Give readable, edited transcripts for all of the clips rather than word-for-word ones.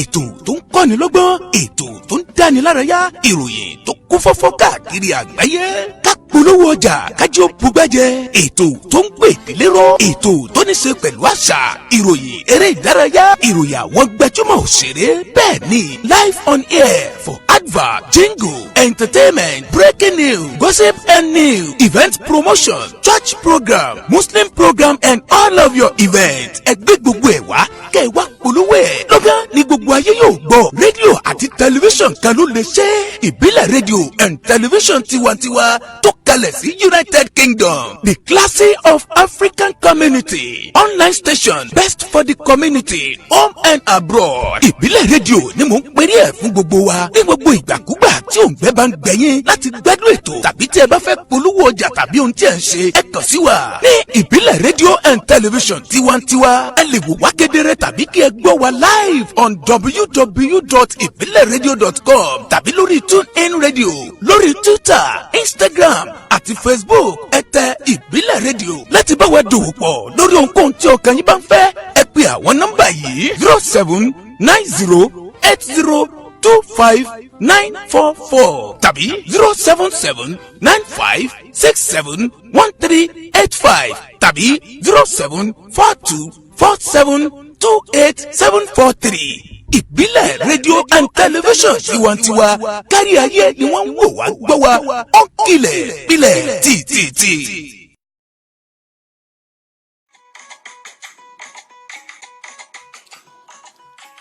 Ètò tó ń kọ́ni lọ́gbọ́n, ètò tó ń dáni lárayá, ìròyìn tó kún fọ́fọ́ káàkiri àgbáyé. Ká polówó ọjà kájí ó bugbẹ́jẹ. Ètò tó ń gbé ìdílé ró. Ètò tó ní ṣe pẹ̀lú àṣà, ìròyìn eré ìdárayá, ìròyìn àwọn gbajúmọ̀ òṣèré. Bẹ́ẹ̀ ni, live on air for advert, jingle, entertainment, breaking news, gossip and news, event promotion, church program, Muslim program and all of your events. Ẹ gbé gbogbo ẹ̀ wá kẹ́ ẹ wá polówó ẹ̀. Lọ́gán ni gbogbo ayé yóò gbọ́. Rédíò àti tẹlifíṣàn kan ló lè ṣe. Ìbílẹ̀ Rédíò and Tẹlifíṣàn tiwantiwa tó kalẹ̀ sí United Kingdom, the classy of African community online station, best for the community, home and abroad. Ìbílẹ̀ Rédíò ni mò ń perí ẹ̀ fún gbogbo wa ní gbogbo ìgbàkúgbà tí òǹgbẹ́ bá ń gbẹ̀yìn láti gbádùn ètò tàbí tí ẹ bá fẹ́ polówó ọjà tàbí ohun tí ẹ ń ṣe, ẹ kàn sí wa ní Ìbílẹ̀ Rédíò and Tẹlifíṣàn tiwantiwa. Ẹ lè wò wá kedere tàbí kí ẹ gbọ́ wa live on www.ibileradio.com tàbí lórí TuneIn Radio, lórí Twitter, Instagram àti Facebook. Ẹ tẹ Ìbílẹ̀ Rédíò. Láti bá wa dòwò pọ̀ lórí ohunkóhun tí ọkàn yín bá ń fẹ́, ẹ pè àwọn nọ́mbà yìí: 07908025944 tàbí 07795671385 tàbí 07424728743. Ìbílẹ̀ Rédíò and Tẹlifíṣàn tiwantiwa, kárí ayé ni wọ́n ń wò wá gbọ́ wa. Ó ń kilẹ̀ pilẹ̀ tìtìtì.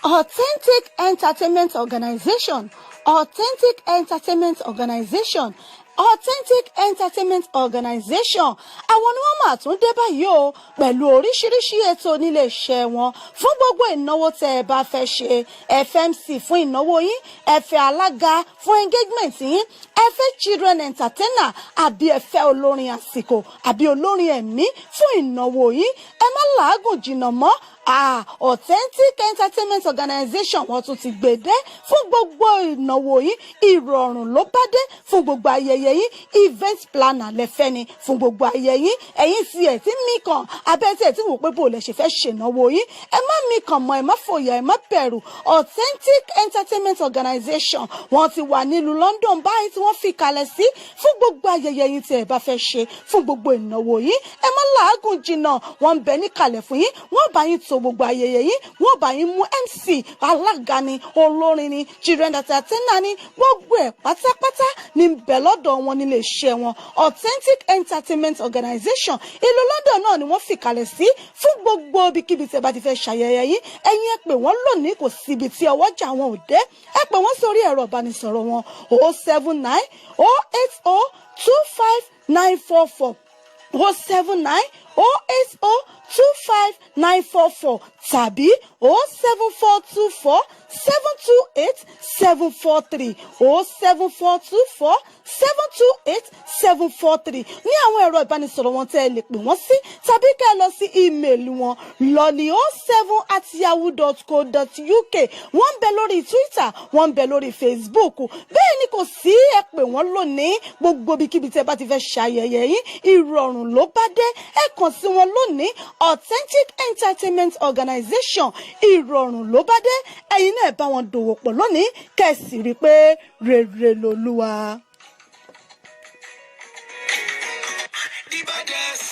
Authentic Entertainment Organization, Authentic Entertainment Organization, Authentic Entertainment Organization, àwọn ni wọ́n máa tún dé báyìí o pẹ̀lú oríṣiríṣi ètò nílé iṣẹ́ wọn fún gbogbo ìnáwó tẹ́ ẹ bá fẹ́ ṣe. FMC fún ìnáwó yín, ẹ fẹ́ alága fún engagement yín, ẹ fẹ́ children entertainer, àbí ẹ fẹ́ olórin àsìkò àbí olórin ẹ̀mí fún ìnáwó yín, ẹ má làágùn jìnnà mọ́. Authentic Entertainment Organization, wọ́n tún ti gbèdé fún gbogbo ìnáwó yín. Ìrọ̀rùn ló bá dé fún gbogbo ayẹyẹ yín. Event planner lẹ́fẹ́ ni fún gbogbo ayẹyẹ yín. Ẹ̀yin tí ẹ̀ tí mí kàn abẹ́ tí ẹ̀ tí wò pé bò lẹ ṣe fẹ́ ṣènáwó yín, ẹ má mí kàn mọ́, ẹ má fòyà, ẹ má bẹ̀rù. Authentic Entertainment Organization, wọ́n ti wà nílùú London báyìí tí wọ́n fi kalẹ̀ sí fún gbogbo ayẹyẹ yín tí ẹ bá fẹ́ ṣe, fún gbogbo ìnáwó yín. Ẹ má làágùn jìnnà, wọ́n ń bẹ níkàlẹ̀ fún yín. Wọ́n bá yín to gbogbo ayẹyẹ yín, wọ́n bá yín mú MC, alága ni, olórin ni, children entertainer ni, gbogbo ẹ̀ pátápátá ní bẹ̀ lọ́dọ̀ wọn nílé iṣẹ́ wọn. Authentic Entertainment Organization, ìlú London náà ni wọ́n fìkàlẹ̀ sí fún gbogbo ibikíbi tí ẹ bá ti fẹ́ ṣayẹyẹ yín. Ẹ̀yin ẹ pè wọ́n lónìí, kò síbi tí ọwọ́jà wọn ò dé. Ẹ pè wọ́n sórí ẹ̀rọ ìbánisọ̀rọ̀ wọn: 07908025944, 07908025944 tàbí 07424728743, 07424728743 ní àwọn ẹ̀rọ ìbánisọ̀rọ̀ wọn tẹ́ ẹ lè pè wọ́n sí, tàbí kẹ́ ẹ lọ sí email wọn lọ́ní07@yahoo.co.uk. Wọ́n ń bẹ lórí Twitter, wọ́n ń bẹ lórí Facebook. Bẹ́ẹ̀ ni, kò sí, ẹ pè wọ́n lónìí. Gbogbo ibikíbi tẹ́ bá ti fẹ́ ṣayẹyẹ yín, ìrọ̀rùn ló bá dé. Ẹ kàn sí wọn lónìí. Authentic Entertainment Organization, ìrọ̀rùn ló bá dé. Ẹ̀yin náà bá wọn dòwò pọ̀ lónìí, kẹ́ ẹ sì rí i pé rere lolúwa. The baddest.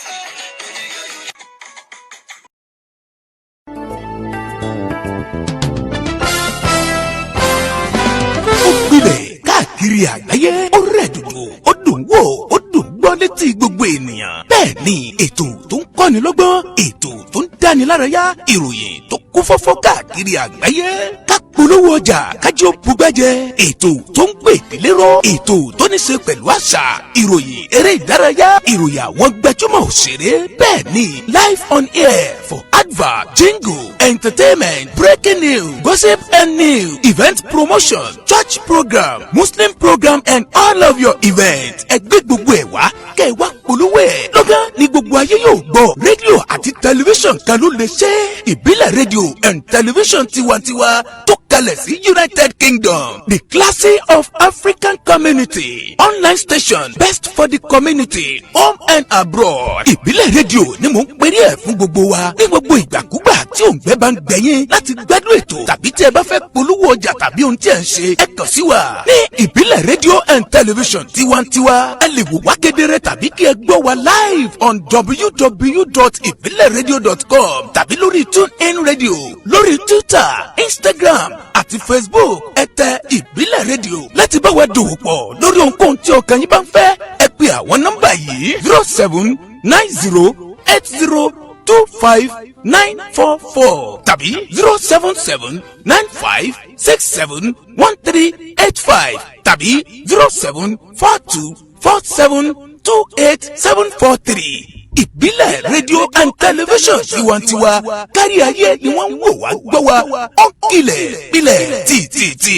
Ó gbilẹ̀ káàkiri àgbáyé, ó rẹ̀ dòdò, ó dùn wò, ó dùn gbọ́ létí gbogbo ènìyàn. Bẹ́ẹ̀ ni, ètò tó ń kọ́ni lọ́gbọ́n, ètò tó ń dáni lárayá, ìròyìn tó kún fọ́fọ́ káàkiri àgbáyé. Ká polówó ọjà kájí ó bugbẹ́jẹ. Ètò tó ń gbé ìdílé ró. Ètò tó ní ṣe pẹ̀lú àṣà, ìròyìn eré ìdárayá, ìròyìn àwọn gbajúmọ̀ òṣèré. Bẹ́ẹ̀ ni, live on air for advert, jingle, entertainment, breaking news, gossip and news, event promotion, church program, Muslim program and all of your events. Ẹ gbé gbogbo ẹ̀ wá kẹ́ ẹ wá polówó. polówó ẹ̀, lọ́gán ni gbogbo ayé yóò gbọ́. Rédíò àti tẹlifíṣàn kan ló lè ṣe. Ìbílẹ̀ Rédíò and Tẹlifíṣàn Tiwantiwa tó kalẹ̀ sí United Kingdom, the classy of African community online station, best for the community, home and abroad. Ìbílẹ̀ Rédíò ni mò ń perí ẹ̀ fún gbogbo wa ní gbogbo ìgbàkúgbà tí òǹgbẹ bá ń gbẹ̀yìn láti gbádùn ètò, tàbí tí ẹ bá fẹ́ polówó ọjà tàbí ohun tí ẹ ń ṣe, ẹ kàn sí wa ní Ìbílẹ̀ Rédíò and Tẹlifíṣàn Tiwantiwa. Ẹ lè wò wá kedere tàbí kí ẹ gbọ́ wa live on www.ibileradio.com tàbí lórí TuneIn Radio, lórí Twitter, Instagram àti Facebook. Ẹ tẹ Ìbílẹ̀ Rédíò. Láti bá wa dòwò pọ̀ lórí ohunkóhun tí ọkàn yín bá ń fẹ́, ẹ pè àwọn nọ́mbà yìí: 07908025944 tàbí 07795671385 tàbí 07424728743. Ìbílẹ̀ Rédíò and Tẹlifíṣàn Tiwantiwa, kárí ayé ni wọ́n ń wò wá, gbọ́ wa, ó kilẹ̀ pilẹ̀ tìtìtì.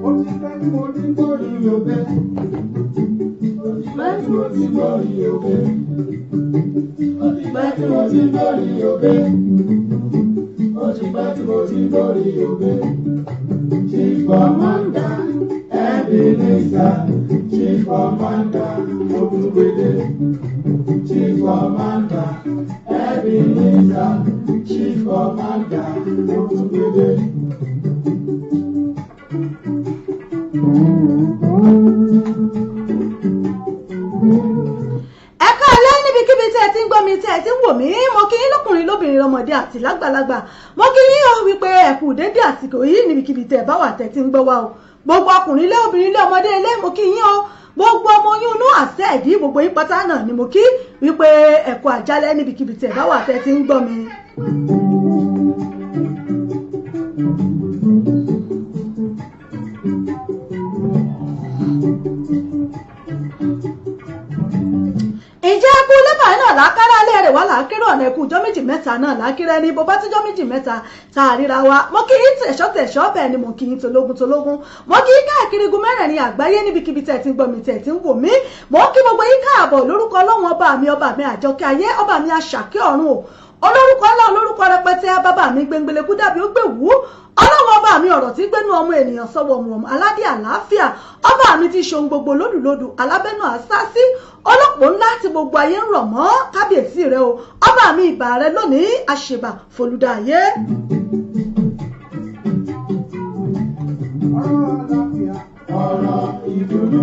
Ó ti pẹ́ tí mo ti ń gbọ́ rí òbẹ́. Ó ti pẹ́ tí mo ti ń gbọ́ rí òbẹ́. Ó ti pẹ́ tí mo ti ń gbọ́ rí òbẹ́. Ó ti pẹ́ tí mo ti ń gbọ́ rí òbẹ́. Chief Commander Ebenezer, Chief Commander Ogungbede. Chief Commander Ebenezer, Chief Commander Ogungbede. Ẹ káalẹ́ níbikíbi tí ẹ ti ń gbọ́. mi, tẹ́ ẹ ti ń wò mí, mo kí yín lọ́kùnrin, lóbìnrin, lọ́mọdé àti lágbàlagbà. Mo kí yín o wípé ẹ kú dédé àsìkò yìí níbikíbi tẹ́ ẹ bá wà tẹ́ ti ń gbọ́ wa o. Gbogbo ọkùnrin ilé, obìnrin ilé, ọmọdé ilé, mo kí yín o. Gbogbo ọmọ oyún inú àṣẹ ìdí, gbogbo yín pátá náà ni mo kí wípé ẹ kú àjálẹ́ níbikíbi tẹ́ ẹ bá wà tẹ́ ti ń gbọ́ mi. Ǹjẹ́ ẹkú lẹ́bàá náà lákàrà alẹ́ rẹ̀ wá làákérò ọ̀nà, ẹkú ọjọ́ méjì mẹ́ta náà lákérẹ́ ní bó bá tíjọ́ méjì mẹ́ta tá a ríra wa. Mo kí yín tẹ̀ṣọ́ tẹ̀ṣọ́, bẹ́ẹ̀ ni mo kí yín tológun tológun. Mo kí yín káàkiri igun mẹ́rẹ̀ẹ̀rin àgbáyé níbikíbi tẹ̀ ti ń gbọ́ mi, tẹ̀ ti ń wò mí. Mo kí gbogbo yín káàbọ̀ lórúkọ Ọlọ́run ọba mi, ọba mi àjọkẹ́ ayé, ọba mi àṣàkẹ́ ọ̀run o, olórúkọ ńlá, olórúkọ rẹpẹtẹ, bàbá mi gbẹngbẹlẹkú dàbí ó gbè wú, Ọlọ́run ọba mi, ọ̀rọ̀ tí gbénu ọmọ ènìyàn sọ̀wọ̀ mọ̀, aládé àlàáfíà, ọba mi ti ṣohun gbogbo lódùlódù, alábẹ́nu àṣásí, ọlọ́pọ̀ ńlá tí gbogbo ayé ń rọ̀ mọ́. Kábíyèsí rẹ o, ọba mi, ìbà rẹ lónìí, àṣebà fòlùdà ayé. Ọ̀rọ̀ àlàáfíà, ọ̀rọ̀ ìdùnnú,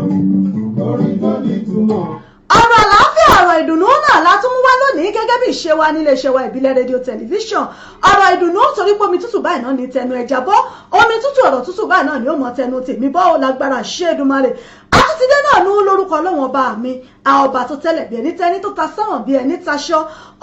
orin tó nítumọ̀. Ọ̀rọ̀ àlàáfíà, ọ̀rọ̀ ìdùnnú náà la tún mú wá lónìí gẹ́gẹ́ bí ìṣe wa nílé iṣẹ́ wa, Ìbílẹ̀ Rédíò Tẹlifíṣàn. Ọ̀rọ̀ ìdùnnú, torí pé omi tútù báyìí náà ní tẹnu ẹja bọ́. Omi tútù, ọ̀rọ̀ tútù báyìí náà ni ó mọ tẹnu tèmi bọ́ ó, lágbára ṣé Èdùmàrè. Àtúntìdé náà nú lórúkọ Ọlọ́wọ́n ọba mi, àwọn ọba tó tẹ́lẹ̀ bí ẹni tẹ́ni, tó ta sọ́wọ̀n bí ẹni taṣọ,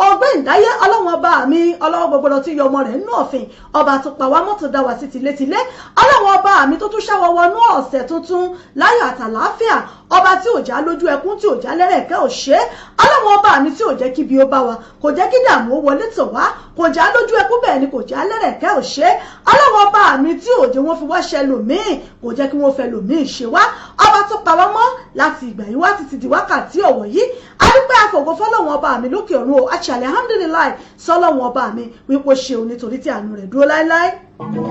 ọgbẹ́ ìdáyé, Ọlọ́wọ́n ọba mi, ọlọ́wọ́ gbogbo lọ tí yọ ọmọ rẹ̀ nínú ọ̀fìn, ọba tó pa wá mọ́tò dá wa sí tilétilé, Ọlọ́wọ́n ọba mi tó tún ṣàwọ̀ wọnú ọ̀sẹ̀ tuntun láyọ̀ àtàlàáfíà, ọba tí ò já lójú ẹkún, tí ò já lẹ́rẹ̀kẹ́ ò ṣe é, Ọlọ́wọ́n ọba mi tí ò jẹ́ kí ibi ó bá wa, kò jẹ́ kí dààmú ó wọlé tọ̀ wá, kò já lójú ẹkún, bẹ́ẹ̀ ni kò já lẹ́rẹ̀kẹ́ ò ṣe é, Ọlọ́wọ́n ọba mi tí ò jẹ́ wọ́n fi wá ṣẹ lòmíì, kò jẹ́ kí wọ́n fẹ́ lòmíì ṣe wá, ọba tó pa wá mọ́ láti ìgbà yìí wá títí di wákàtí ọ̀wọ̀ yìí, adúpẹ́ àfọ̀gọ́ fọlọ́wọ́n ọba mi lókè ọ̀run o. Àti alihamudulilayi sọlọ́wọ́n ọba mi wípé ó ṣeun, nítorí tí àánú rẹ̀ dúró láéláé. Ọmọ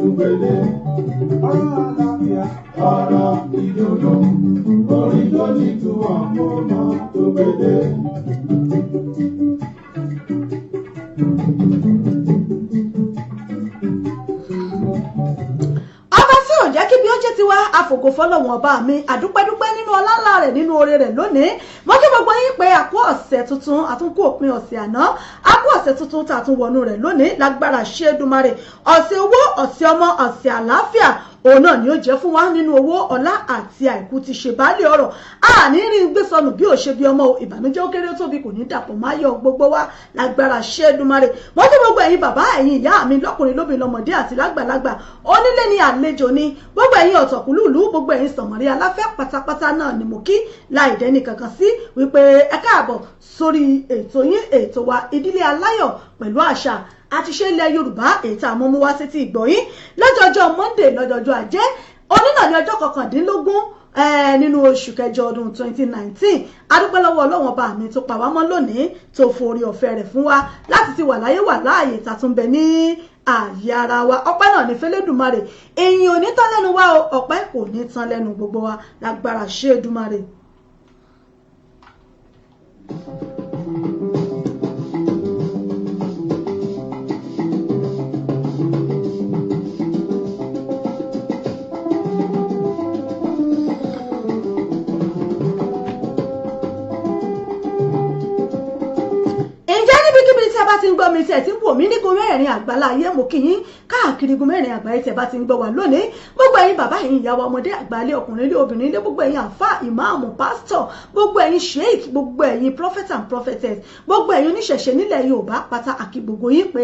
ìgbèlè, ọ̀rọ̀ àlàáfíà, ọ̀rọ̀ ìdùnnú, orin tó nítumọ̀, mo mọ̀ tó gbèdé. Ọba tí ò jẹ́ kí bí ó jẹ́ tiwa, àfògo fọlọ́wọ́n ọba mi, àdúpẹ́dúpẹ́ nínú ọlá ńlá rẹ̀, nínú oore rẹ̀ lónìí. Mo kí gbogbo yín pé àkú ọ̀sẹ̀ tuntun, àtúnkù òpin ọ̀sẹ̀ àná, àkú ọ̀sẹ̀ tuntun tá a tún wọnú rẹ̀ lónìí. Lágbára ṣe Èdùmàrè, ọ̀sẹ̀ owó, ọ̀sẹ̀ ọmọ, ọ̀sẹ̀ àlàáfíà òun náà ni ó jẹ́ fún wa nínú owó, ọlá àti àìkú ti ṣe baálé ọ̀rọ̀. Àní rí gbé sọnù bí ò ṣe bí ọmọ o. Ìbànújẹ́ ó kéré ó tóbi kò ní dàpọ̀ máyọ̀ gbogbo wa, lágbára ṣe Èdùmàrè. Wọ́n kí gbogbo ẹ̀yin bàbá, ẹ̀yin ìyá mi, lọ́kùnrin, lóbìnrin, lọ́mọdé àti lágbàlagbà, onílé ni, àlejò ni, gbogbo ẹ̀yin ọ̀tọ̀kùlùlù, gbogbo ẹ̀yin sọ̀mọ̀rí aláfẹ́ pátápátá náà ni mo kí láì dẹ́ni kankan sí wípé ẹ káàbọ̀ sórí ètò yín, ètò wa, Ìdílé Aláyọ̀ pẹ̀lú Àṣà àti ṣe ilẹ̀ Yorùbá, èyí tá a mú mú wá sétí ìgbọ̀yín lọ́jọ́jọ́ Monday, lọ́jọ́jọ́ Ajé. Onínà ní ọjọ́ 19 nínú oṣù kẹjọ ọdún 2019. Adúpẹ́ lọ́wọ́ Ọlọ́wọ́n ọba mi tó pa wá mọ́ lónìí, tó forí ọ̀fẹ́ rẹ̀ fún wa láti ti wà láyé, wà láàyè, tàtúnbẹ ní ààyè ara wa. Ọpẹ́ náà ní fẹ́lẹ́dùmarè. Èyìn ò ní tán lẹ́nu wa o, ọpẹ́ kò ní tán lẹ́nu gbogbo wa, lágbára ṣé Èdùmàrè. Ǹjẹ́ níbikíbi tí a bá ti ń gbọ́ mi, tí ẹ ti ń wò mí nígun mẹ́rẹ̀ẹ̀rin àgbàlá ayé, mo kí yín káàkiri igun mẹ́rin àgbáyé tí ẹ bá ti ń gbọ́ wá lónìí. Gbogbo ẹ̀yin bàbá, ẹ̀yin ìyá wa, ọmọdé, àgbàlẹ̀, ọkùnrin ilé, obìnrin ilé, gbogbo ẹ̀yin àfà, ìmáàmù, pásítọ̀, gbogbo ẹ̀yin sheik, gbogbo ẹ̀yin prophet and prophetess, gbogbo ẹ̀yin oníṣẹ̀ṣe nílẹ̀ Yorùbá pátá, àkí gbogbo yín pé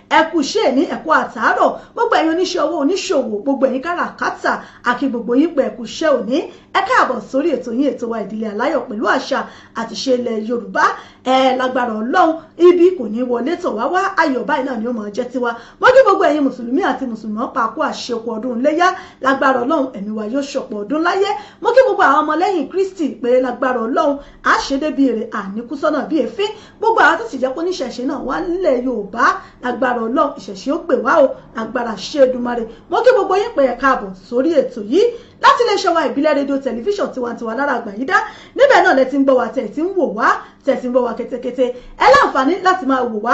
ẹ kú ṣe ní ẹ̀kú àtàárọ̀. Gbogbo ẹ̀yin oníṣẹ́ ọwọ́, oníṣòwò, gbogbo ẹ̀yin káràkátà, àkí gbogbo yín pé ẹ kú ṣe òní, ẹ káàbọ̀ sórí ètò yín, ètò wa, Ìdílé Aláyọ̀ pẹ̀lú Àṣà àti ṣe ilẹ̀ Yorùbá. Ẹ lágbára Ọlọ́run, ibi kò ní wọlé tọ̀ wá wá, ayọ̀ báyìí náà ni ó máa jẹ́ tiwa. Mo kí gbogbo ẹ̀yin mùsùlùmí àti mùsùlùmọ́ pa kó àṣekù ọdún iléyá. Lágbára Ọlọ́run, ẹ̀mí wa yóò ṣọ̀pọ̀ ọdún láyé. Mo kí gbogbo àwọn ọmọlẹ́yìn Kristi pé lágbára Ọlọ́run, á ṣe débi èrè, àníkú sọ́nà bí èéfín. Gbogbo àwọn tó sì jẹ́ pé oníṣẹ̀ṣe náà wá nílẹ̀ Yorùbá, lágbára Ọlọ́run, ìṣẹ̀ṣe ó pè wá o, lágbára ṣe Èdùmàrè. Mo kí gbogbo yín pé ẹ káàbọ̀ sórí ètò yìí láti iléeṣẹ́ wa, Ìbílẹ̀ Rédíò Tẹlifíṣàn, tiwantiwa lára àgbà yìí dá. Níbẹ̀ náà lẹ ti ń gbọ́ wa, tẹ̀ tí ń wò wá, tẹ̀ tí ń gbọ́ wa kétékété. Ẹ láǹfààní láti máa wò wá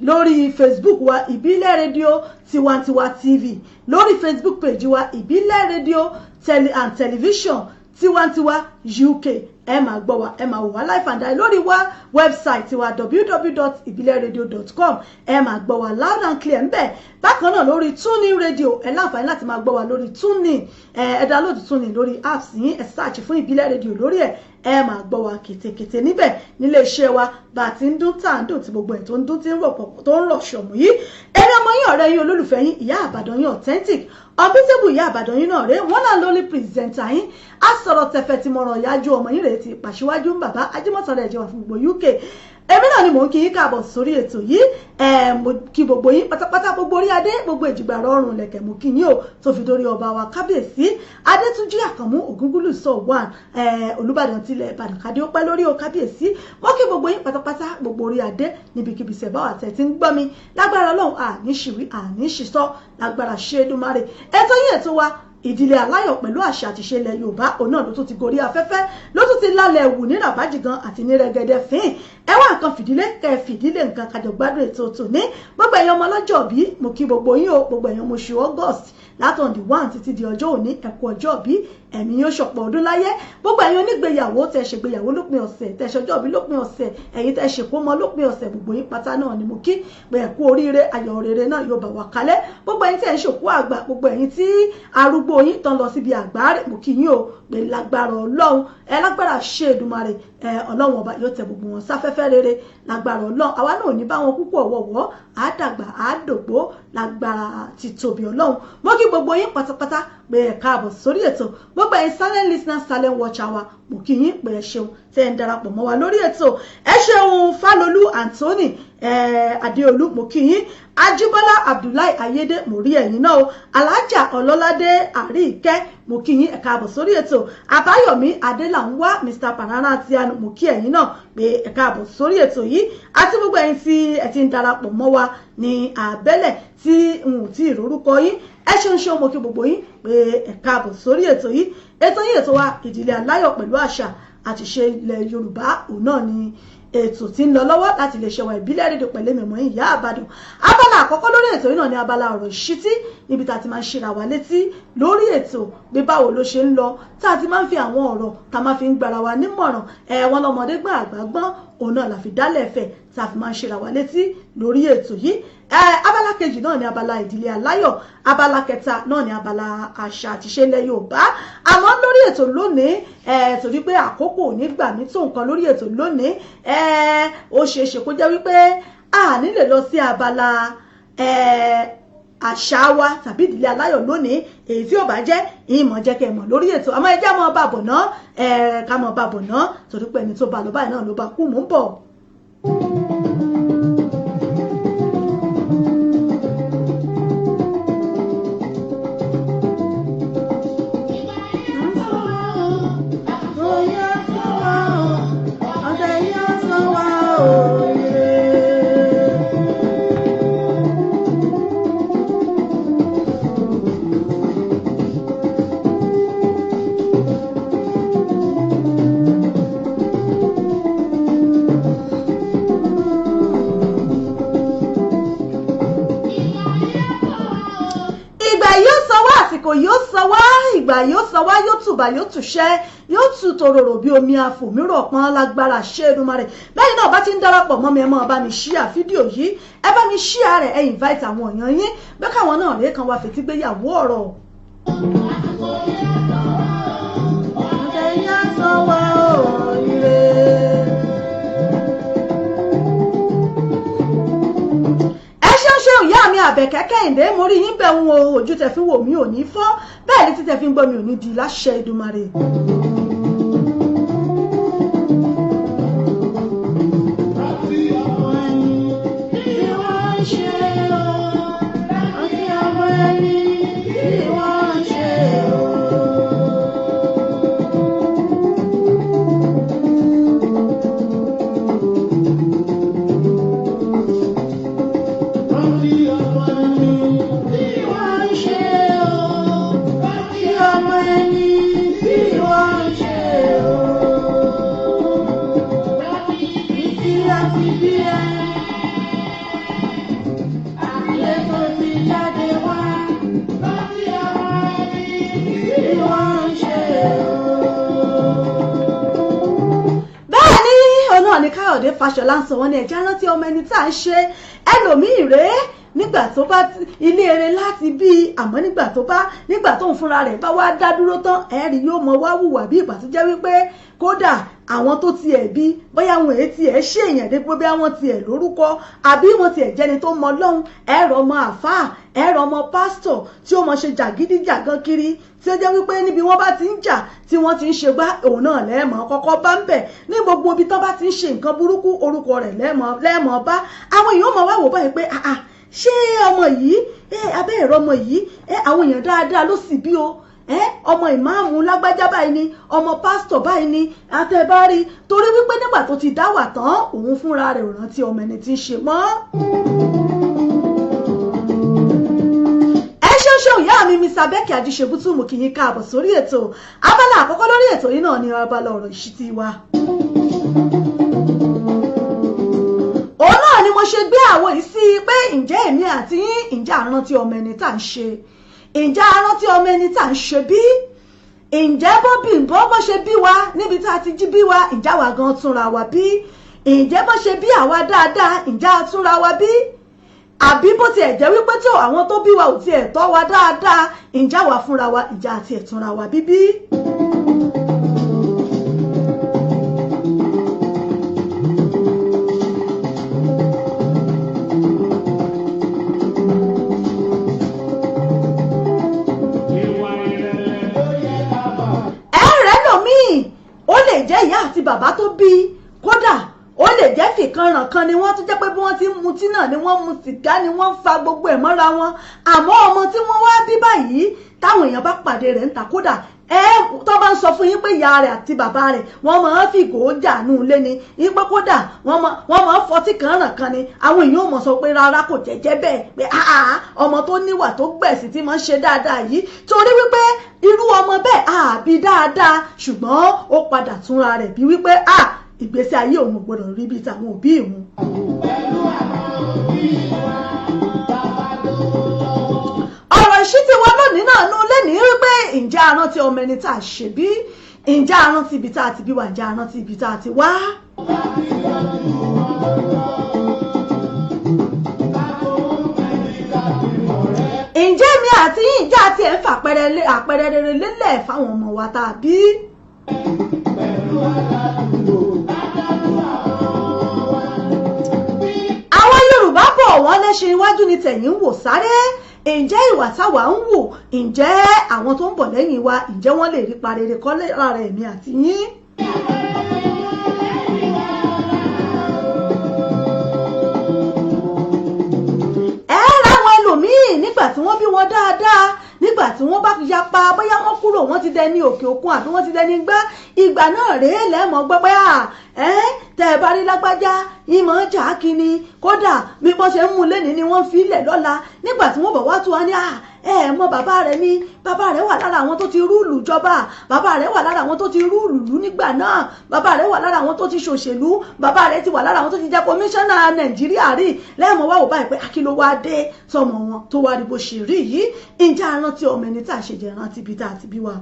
lórí Facebook wa, Ìbílẹ̀ Rédíò Tiwantiwa TV, lórí Facebook page wa, Ìbílẹ̀ Rédíò and Television. Tiwantiwa UK. Ẹ máa gbọ́ wa, ẹ máa wò wá live and direct lórí wa website wa, www.ibileradio.com. Ẹ máa gbọ́ wa loud and clear ńbẹ̀. Bákan náà, lórí TuneIn Radio, ẹ láǹfààní láti máa gbọ́ wa lórí TuneIn. Ẹ download TuneIn lórí apps yín, ẹ search fún Ìbílẹ̀ Radio lórí ẹ̀, ẹ máa gbọ́ wa kètèkètè níbẹ̀ nílé iṣẹ́ wa. Bá a ti ń dún tá à ń dùn, tí gbogbo ẹ̀ tó ń dún, tí ń rọ̀ pọ̀, tó ń rọ̀ ṣọ̀mù yìí. Ẹni ọmọ yín, ọ̀rẹ́ yín, olólùfẹ́ yín, Ìyá Àbàdàn yín, authentic, unbeatable Ìyá Àbàdàn yín náà rèé, wọ́n náà lórí presenter yín, á sọ̀rọ̀ tẹ̀fẹ̀ tí mo ràn yájú ọmọ yín rèé, ti pàṣíwájú ń bàbá ajímọ̀tàn rẹ̀ jẹ́ wà fún gbogbo UK. Èmi náà ni mò ń kí yín káàbọ̀ sórí ètò yìí. Ẹ mo kí gbogbo yín pátápátá, gbogbo orí adé, gbogbo èjìgbà rọrùn lẹ̀kẹ̀, mo kí yín o, tó fi dórí ọba wa, Kábíyèsí Adétúnjì Àkànmú Ògúngúlùsọ one, Olúbàdàn tilẹ̀ Ìbàdàn. Kádé ó pẹ́ lórí o, kábíyèsí. Mo kí gbogbo yín pátápátá, gbogbo orí adé níbikíbi sẹ̀bá àtẹ̀ tí ń gbọ́ mi. Lágbára Ọlọ́run, àní ṣìwí, àní ṣìsọ́, lágbára ṣe é. Ètò yín, ètò wa, Ìdílé Aláyọ̀ pẹ̀lú àṣà àti ìṣe ilẹ̀ Yorùbá, òun náà ló tún ti gorí afẹ́fẹ́, ló tún ti lálẹ́ wù ní ràbájì gan àti ní rẹ́gẹ́dẹ́ fín. Ẹ wá nǹkan fìdílé, kẹ́ ẹ fìdílé nǹkan, kájọ gbádùn ètò tòní. Gbogbo ẹ̀yin ọmọ ọlọ́jọ́ bí, mo kí gbogbo yín o. Gbogbo ẹ̀yin ọmọ oṣù August, láti on the 1 títí di ọjọ́ òní, ẹ kú ọjọ́ bí, ẹ̀mí yóò ṣọ̀pọ̀ ọdún láyé. Gbogbo ẹ̀yin onígbéyàwó, tẹ́ ṣègbéyàwó lópin ọ̀sẹ̀, tẹ́ ṣọjọ́ bí lópin ọ̀sẹ̀, ẹ̀yin tẹ́ ṣèkómọ lópin ọ̀sẹ̀, gbogbo yín pátá náà ni mo kí pé ẹ kú oríire, ayọ̀ rere náà yóò bá wa kalẹ̀. Gbogbo ẹ̀yin tẹ́ ń ṣòkú àgbà, gbogbo ẹ̀yin tí arúgbó yín tán lọ síbi àgbáre, mo kí yín o pé lágbára Ọlọ́run, ẹ lágbára ṣe Èdùmàrè, ẹ Ọlọ́run ọba yóò tẹ gbogbo wọn sáfẹ́fẹ́ rere lágbára Ọlọ́run. Àwa náà ò ní bá wọn kúkú ọ̀wọ̀wọ́, àádàgbà àádògbó lágbára títóbi Ọlọ́run. Mo kí gbogbo yín pátápátá pé ẹ káàbọ̀ sórí ètò. Gbogbo ẹ̀yin silent listener, silent watcher wa, mo kí yín pé ẹ ṣeun tẹ́ ẹ ń darapọ̀ mọ́ wa lórí ètò. Ẹ ṣeun. Fálolú Anthony Adéolú, mo kí yín. Ajíbọ́lá Abdullahi Ayédè, mo rí ẹ̀yin náà o. Alájà Ọlọ́ládé Àríìkẹ́, mo kí yín, ẹ káàbọ̀ sórí ètò. Àbáyọ̀mí Adélànwá, Mr Panara tianu, mo kí ẹ̀yin náà pé ẹ káàbọ̀ sórí ètò yìí, àti gbogbo ẹ̀yin tí ẹ ti ń darapọ̀ mọ́ wa ní àbẹ́lẹ̀ tí n ò tí ì rórúkọ yín. Ẹ ṣeun ṣeun. Mo kí gbogbo yín pé ẹ káàbọ̀ sórí ètò yìí, ètò yìí, ètò wa, Ìdílé Aláyọ̀ pẹ̀lú àṣà àti ìṣe ilẹ̀ Yorùbá. Òun náà ni ètò tí ń lọ lọ́wọ́ láti lè ṣẹwà Ìbílẹ̀ Rédíò pẹ̀lú èmi mọ̀ Ìyá Àbàdàn. Abala àkọ́kọ́ lórí ètò yìí náà ni abala ọ̀rọ̀ ìṣítí, níbi tá a ti máa ń ṣera wa létí lórí ètò bí báwo ló ṣe ń lọ, tá a ti máa ń fi àwọn ọ̀rọ̀ tá a máa fi ń gbara wa nímọ̀ràn. Ẹ̀ wọ́n lọ́mọdé gbọ́n, àgbà gbọ́n, òun náà la fi dálẹ̀ ẹ̀fẹ̀ tá a fi máa ń ṣera wa létí lórí ètò yìí. Abala kejì náà ni abala Ìdílé Aláyọ̀. Abala kẹta náà ni abala àṣà àti ìṣe ilẹ̀ Yorùbá. Àmọ́ lórí ètò lónìí, torí pé àkókò ò ní gbà mí tó nǹkan lórí ètò lónìí, ó ṣeé ṣe kó jẹ́ wípé a ní lè lọ sí abala àṣà wa tàbí Ìdílé Aláyọ̀ lónìí. Èyí tí ò bá jẹ́ ìmọ̀ jẹ́ kẹ́ ẹ mọ̀ lórí ètò, àmọ́ ẹ jẹ́ mọ́ bá bọ̀ ná, ká mọ́ bá bọ̀ ná, torí pé ẹni tó bá lọ báyìí náà ló bá kú. Mò ń bọ̀. Ìgbà yóò san wá, àsìkò yóò san wá, ìgbà yóò san wá, yóò tùbà, yóò tùṣẹ́, yóò tù tòròrò bí omi àfòmírọ̀ pọ́n lágbára ṣé Èdùmàrè. Bẹ́ẹ̀ náà bá ti ń darapọ̀ mọ́ mi, ẹ máa bá mi share fídíò yìí, ẹ bá mi share rẹ̀, ẹ invite àwọn èèyàn yín bẹ́ẹ̀, káwọn náà rèé kan wá fetí gbéyàwó ọ̀rọ̀. Ọ̀tẹ̀yà san wá ire. Ẹ ṣeun ṣeun, ìyá mi Àbẹ̀kẹ́ Kẹ́hìndé, mo rí yín bẹ̀ ń wo. Ojú tẹ fi wò mí ò ní fọ́, bẹ́ẹ̀ ni títẹ fi ń gbọ́ mi ò ní di láṣẹ Èdùmàrè. Rántí ọmọ ẹni tí wọ́n ń ṣe o. Rántí ọmọ ẹni tí wọ́n ń ṣe o. Rántí ọmọ ẹni tí wọ́n ń ṣe o. Rántí ọmọ ẹni tí wọ́n Káyọ̀dé Fáṣọlá ń sọ, wọ́n ní ẹ̀já rántí ọmọ ẹni tá à ń ṣe. Ẹlòmíì rèé, nígbà tó bá ilé eré láti bí, àmọ́ nígbà tó ń fúnra rẹ̀ bá wá dá dúró tán, ẹ̀rí yóò mọ wá hùwà bí ìgbà tó jẹ́ wípé kódà àwọn tó tiẹ̀ bí, bóyá àwọn èyí tiẹ̀ ṣèyàn dé pé bóyá wọ́n tiẹ̀ lórúkọ àbí wọ́n tiẹ̀ jẹ́ni tó mọ Ọlọ́hun. Ẹ̀rọ ọmọ àfáà, ẹ̀rọ ọmọ pásítọ̀ tí ó mọ ṣe jàgídíjàgan kiri, tí ó jẹ́ wípé níbi wọ́n bá ti ń jà, tí wọ́n ti ń ṣe gbá, òun náà lẹ́ẹ̀mọ́ kọ́kọ́ bá ń bẹ̀. Ní gbogbo ibi tán bá ti ń ṣe nǹkan burúkú, orúkọ rẹ̀ lẹ́ẹ̀mọ́ bá. Àwọn èèyàn mọ̀ wá wò báyìí pé, "Ah ah, ṣé ọmọ yìí ẹ abẹ́ ẹ̀rọ ọmọ yìí ẹ?" Àwọn èèyàn dáadáa ló sì bí o. Ẹ ọmọ ìmáàmù lágbájá báyìí ni, ọmọ pásítọ̀ báyìí ni àtẹ̀bárí, torí wípé nígbà tó ti dá wà tán, òun fúnra rẹ̀ ò rántí ọmọ ẹni tí ń ṣe mọ́. Ẹ ṣeun ṣeun, ìyá mi Mr. Becky Ajíṣebútú, mo kí yín káàbọ̀ sórí ètò. Abala àkọ́kọ́ lórí ètò yìí náà ni abala ọ̀rọ̀ ìṣítí wa. Òun náà ni mo ṣe gbé àwọn yìí sí pé, ǹjẹ́ èmi àti yín, ǹjẹ́ àrántí ọmọ ẹni tá à ń ṣe? Ǹjẹ́ àrántí ọmọ ẹni tá à ń ṣe bí? Ǹjẹ́ bó bí bó bó ṣe bí wa, níbi tá a ti jí bí wa, ǹjẹ́ àwa gan túnra wa bí? Ǹjẹ́ bó ṣe bí àwa dáadáa, ǹjẹ́ a túnra wa bí? Àbí bó tiẹ̀ jẹ́ wípé tó àwọn tó bí wa ò tiẹ̀ tọ́ wa dáadáa, ǹjẹ́ àwa fúnra wa, ǹjẹ́ àti ẹ̀ túnra wa bíbí? Ìwà ìrẹ̀lẹ̀ ló yẹ ká máa. Ẹ̀rẹ́ lòmíì, ó lè jẹ́ ìyá àti bàbá tó bí, kódà ó lè jẹ́ fìkanràn kan ni wọ́n, tún jẹ́ pé bí wọ́n ti ń mutí náà ni wọ́n mu sìgá, ni wọ́n ń fa gbogbo ẹ̀ mọ́ra wọn. Àmọ́ ọmọ tí wọ́n wá bí báyìí, táwọn èèyàn bá pàdé rẹ̀ ń ta, kódà ẹ tó bá ń sọ fún yín pé ìyá rẹ̀ àti bàbá rẹ̀, wọ́n máa ń fìgò jà nù ilé ni, yín pé kódà wọ́n máa ń fọtí kan ràn kan ni, àwọn èèyàn ò mọ̀ sọ pé rárá, kò jẹ́jẹ́ bẹ́ẹ̀, pé àá, ọmọ tó níwà, tó gbẹ̀sì, tí máa ń ṣe dáadáa yìí, torí wípé irú ọmọ bẹ́ẹ̀ àbí dáadáa, ṣùgbọ́n ó padà túnra rẹ̀ bí wípé à ìgbésí ayé òun ò gbọdọ̀ rí bíi tàwọn òbí òun. Pẹ̀lú àwọn òbí wa, bàbá tó lọ́wọ́. Ọ̀rọ̀ ìṣítí wa lónìí náà nú lẹ́nìí wípé, ǹjẹ́ a rántí ọmọ ẹni tá a ṣe bí? Ǹjẹ́ a rántí ibi tá a ti bí wa? Ǹjẹ́ a rántí ibi tá a ti wá? Láti tọ́jú wọn lọ́jọ́. Ká tó ń fẹ́ni ká fi mọ̀rẹ́. Ǹjẹ́ mi àti yín, ǹjẹ́ àti ẹ̀ ń fàpẹrẹ àpẹẹrẹ rere lélẹ̀ fáwọn ọmọ wa tá a bí? Pẹ̀lú aládùúgbò, ká tọ́jú àwọn wa. Bí Àwọn Yorùbá bọ̀, wọ́n lẹ́ṣin iwájú ni tẹ̀yìn ń wò sáré. Ǹjẹ́ ìwà táwa ń wò, ǹjẹ́ àwọn tó ń bọ̀ lẹ́yìn wa, ǹjẹ́ wọ́n lè rí parere kọ́ lára èmi àti yín? Ẹ ráwọn ẹlòmíín, nígbà tí wọ́n bí wọn dáadáa, nígbà tí wọ́n bá yapa, bóyá wọ́n kúrò, wọ́n ti dẹni òkè òkun àbí wọ́n ti dẹni gbá, ìgbà náà rèé lẹ́mọ̀ gbọ́ pé à ẹ́ tẹ́ ẹ bá rí lágbájá, ìmọ̀ jà kínní, kódà bí wọ́n ṣe ń mú lẹ́ni ni wọ́n fi lẹ̀ lọ́la. Nígbà tí wọ́n bọ̀ wá tó wá ní à ẹ mọ bàbá rẹ̀ ní, bàbá rẹ̀ wà lára àwọn tó ti rule jọba, bàbá rẹ̀ wà lára àwọn tó ti rule ìlú nígbà náà, bàbá rẹ̀ wà lára àwọn tó ti ṣòṣèlú, bàbá rẹ̀ ti wà lára àwọn tó ti jẹ́ kọmíṣánná Nàìjíríà rí. Lẹ́ẹ̀mọ́ wá wò báyìí pé akí ló wá dé sọmọ wọn tó wá rí bó ṣe rí yìí? Ǹjẹ́ a rántí ọmọ ẹni tá a ṣe jẹ́ rántí ibi tá a ti bí wa?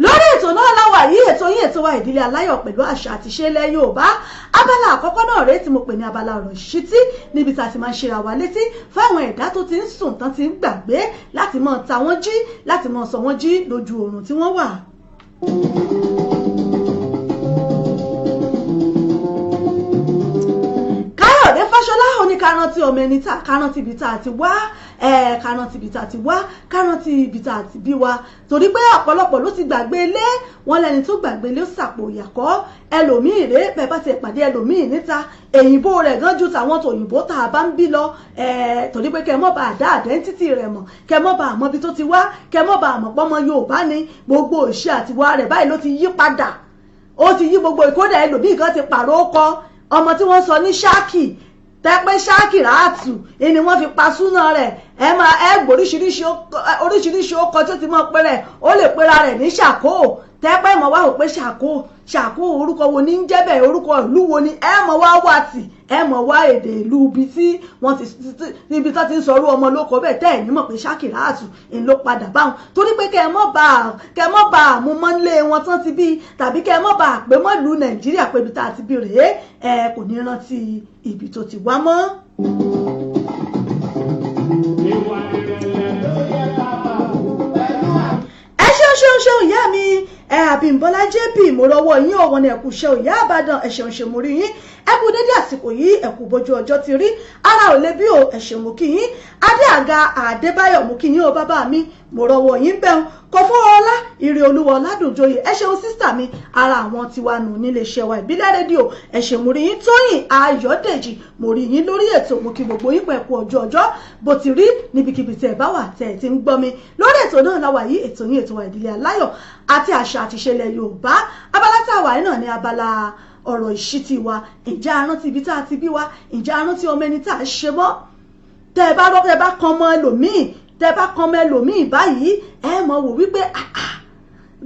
Lórí ètò náà láwà yìí, ètò yín, ètò wa, Ìdílé Aláyọ̀ pẹ̀lú àṣà àti ìṣẹ̀lẹ̀ Yorùbá. Abala àkọ́kọ́ náà rèé tí mo pè ní abala ọ̀rọ̀ ìṣítí, níbi tá a ti máa ń ṣera wa létí fáwọn ẹ̀dá tó ti ń sùn tán, ti ń gbàgbé, láti máa ta wọ́n jí, láti máa sọ wọ́n jí lójú oorun tí wọ́n wà. Káyọ̀dé Fáṣọlá ó ní ká rántí ọmọ ẹni tá, ká rántí ibi tá a ti wá, ká rántí ibi tá a ti wá, ká rántí ibi tá a ti bí wa, torí pé ọ̀pọ̀lọpọ̀ ló ti gbàgbé ilé wọn. Lẹ́ni tó gbàgbé ilé ó sàpò ìyàkọ́. Ẹlòmíì rèé, bẹ́ẹ̀ bá ti pàdé ẹlòmíì níta, èyìnbó rẹ̀ gan ju tàwọn tòyìnbó tá a bá ń bí lọ, torí pé kẹ́ mọ́ bá a dá identity rẹ̀ mọ̀, kẹ́ mọ́ bá a mọ̀ ibi tó ti wá, kẹ́ mọ́ bá a mọ̀ pọ́mọ Yorùbá ni. Gbogbo ìṣe àtiwá rẹ̀ báyìí ló ti yí padà, ó ti yí gbogbo ìkódà. Ẹlòmíì kan ti pààrọ̀ ó kọ ọmọ tí wọ́n sọ ní ṣáàkì tẹ́pẹ́ ṣáàkì ráàtù ni wọ́n fi pa súná rẹ̀. Ẹ máa ẹ gbọ́ oríṣiríṣi oríṣiríṣi ọkọ̀ tó ti mọ̀ pé rẹ̀, ó lè pera rẹ̀ ní ṣàkó. Tẹ́pẹ́ mọ̀ wá wò pé Ṣàkó, Ṣàkó, orúkọ wo ní ń jẹ́ bẹ́ẹ̀? Orúkọ ìlú wo ni? Ẹ mọ̀ wá wà tì, ẹ mọ̀ wá èdè ìlú ibi tí wọ́n ti, ibi tó ti ń sọrú ọmọ lóko bẹ́ẹ̀, tẹ́ ẹ̀ ní mọ̀ pé Ṣàkíràtù ń ló padà báwọn, torí pé kẹ́ ẹ mọ́ bá a mú mọ́lé wọn tán ti bí, tàbí kẹ́ ẹ mọ́ bá a pé mọ́ ìlú Nàìjíríà pé ibi tá a ti bí rèé. Ẹ kò ní rántí ibi tó ti wá mọ́. Ìwà ìrẹ̀lẹ̀ ló yẹ ká máa wò pẹ̀lú. Ẹ ṣeun, ṣeun, ṣeun, ìyá mi. Ẹ Àbímbọ́lá JP, mo rọwọ́ yín òwò ní ẹ̀kú ṣe ìyá Àbàdàn. Ẹ ṣeun ṣe, mo rí yín. Ẹ kú dédé àsìkò yìí, ẹ kú bójú ọjọ́ ti rí. Ara ò lè bí o. Ẹ ṣeun, mo kí yín. Adé Àga Àdébáyọ̀, mo kí yín o, bàbá mi. Mo rọwọ́ yín bẹ́ẹ̀. Kò fún ọlá ìrè Olúwa Ọládùnjoyè, ẹ ṣeun, sister mi. Ara àwọn tiwa nù nílé iṣẹ́ wa, Ìbílẹ̀ Rédíò. Ẹ ṣeun, mo rí yín. Tóyìn Ayọ̀dèjì, mo rí yín lórí ètò. Mo kí gbogbo yín pẹ̀kú ọjọ́ ọjọ́ bó ti rí níbikíbi tẹ́ ẹ bá wà tẹ́ ẹ ti ń gbọ́ mi. Lórí ètò náà la wà yìí, ètò yín, ètò wa, Ìdílé Aláyọ̀ àti àṣà àti ìṣẹ̀lẹ̀ Yorùbá. Abala tá a wà yìí náà ní abala ọ̀rọ̀ ìṣítí wa. Ǹjẹ́ a rántí ibi tá a ti bí wa? Ǹjẹ́ a rántí ọmọ ẹni tá a ṣe mọ́? Tẹ́ ẹ bá rọ́, tẹ́ ẹ bá kan ọmọ ẹlòmíì, tẹ́ ẹ bá kan ọmọ ẹlòmíì báyìí, ẹ mọ̀ wò wípé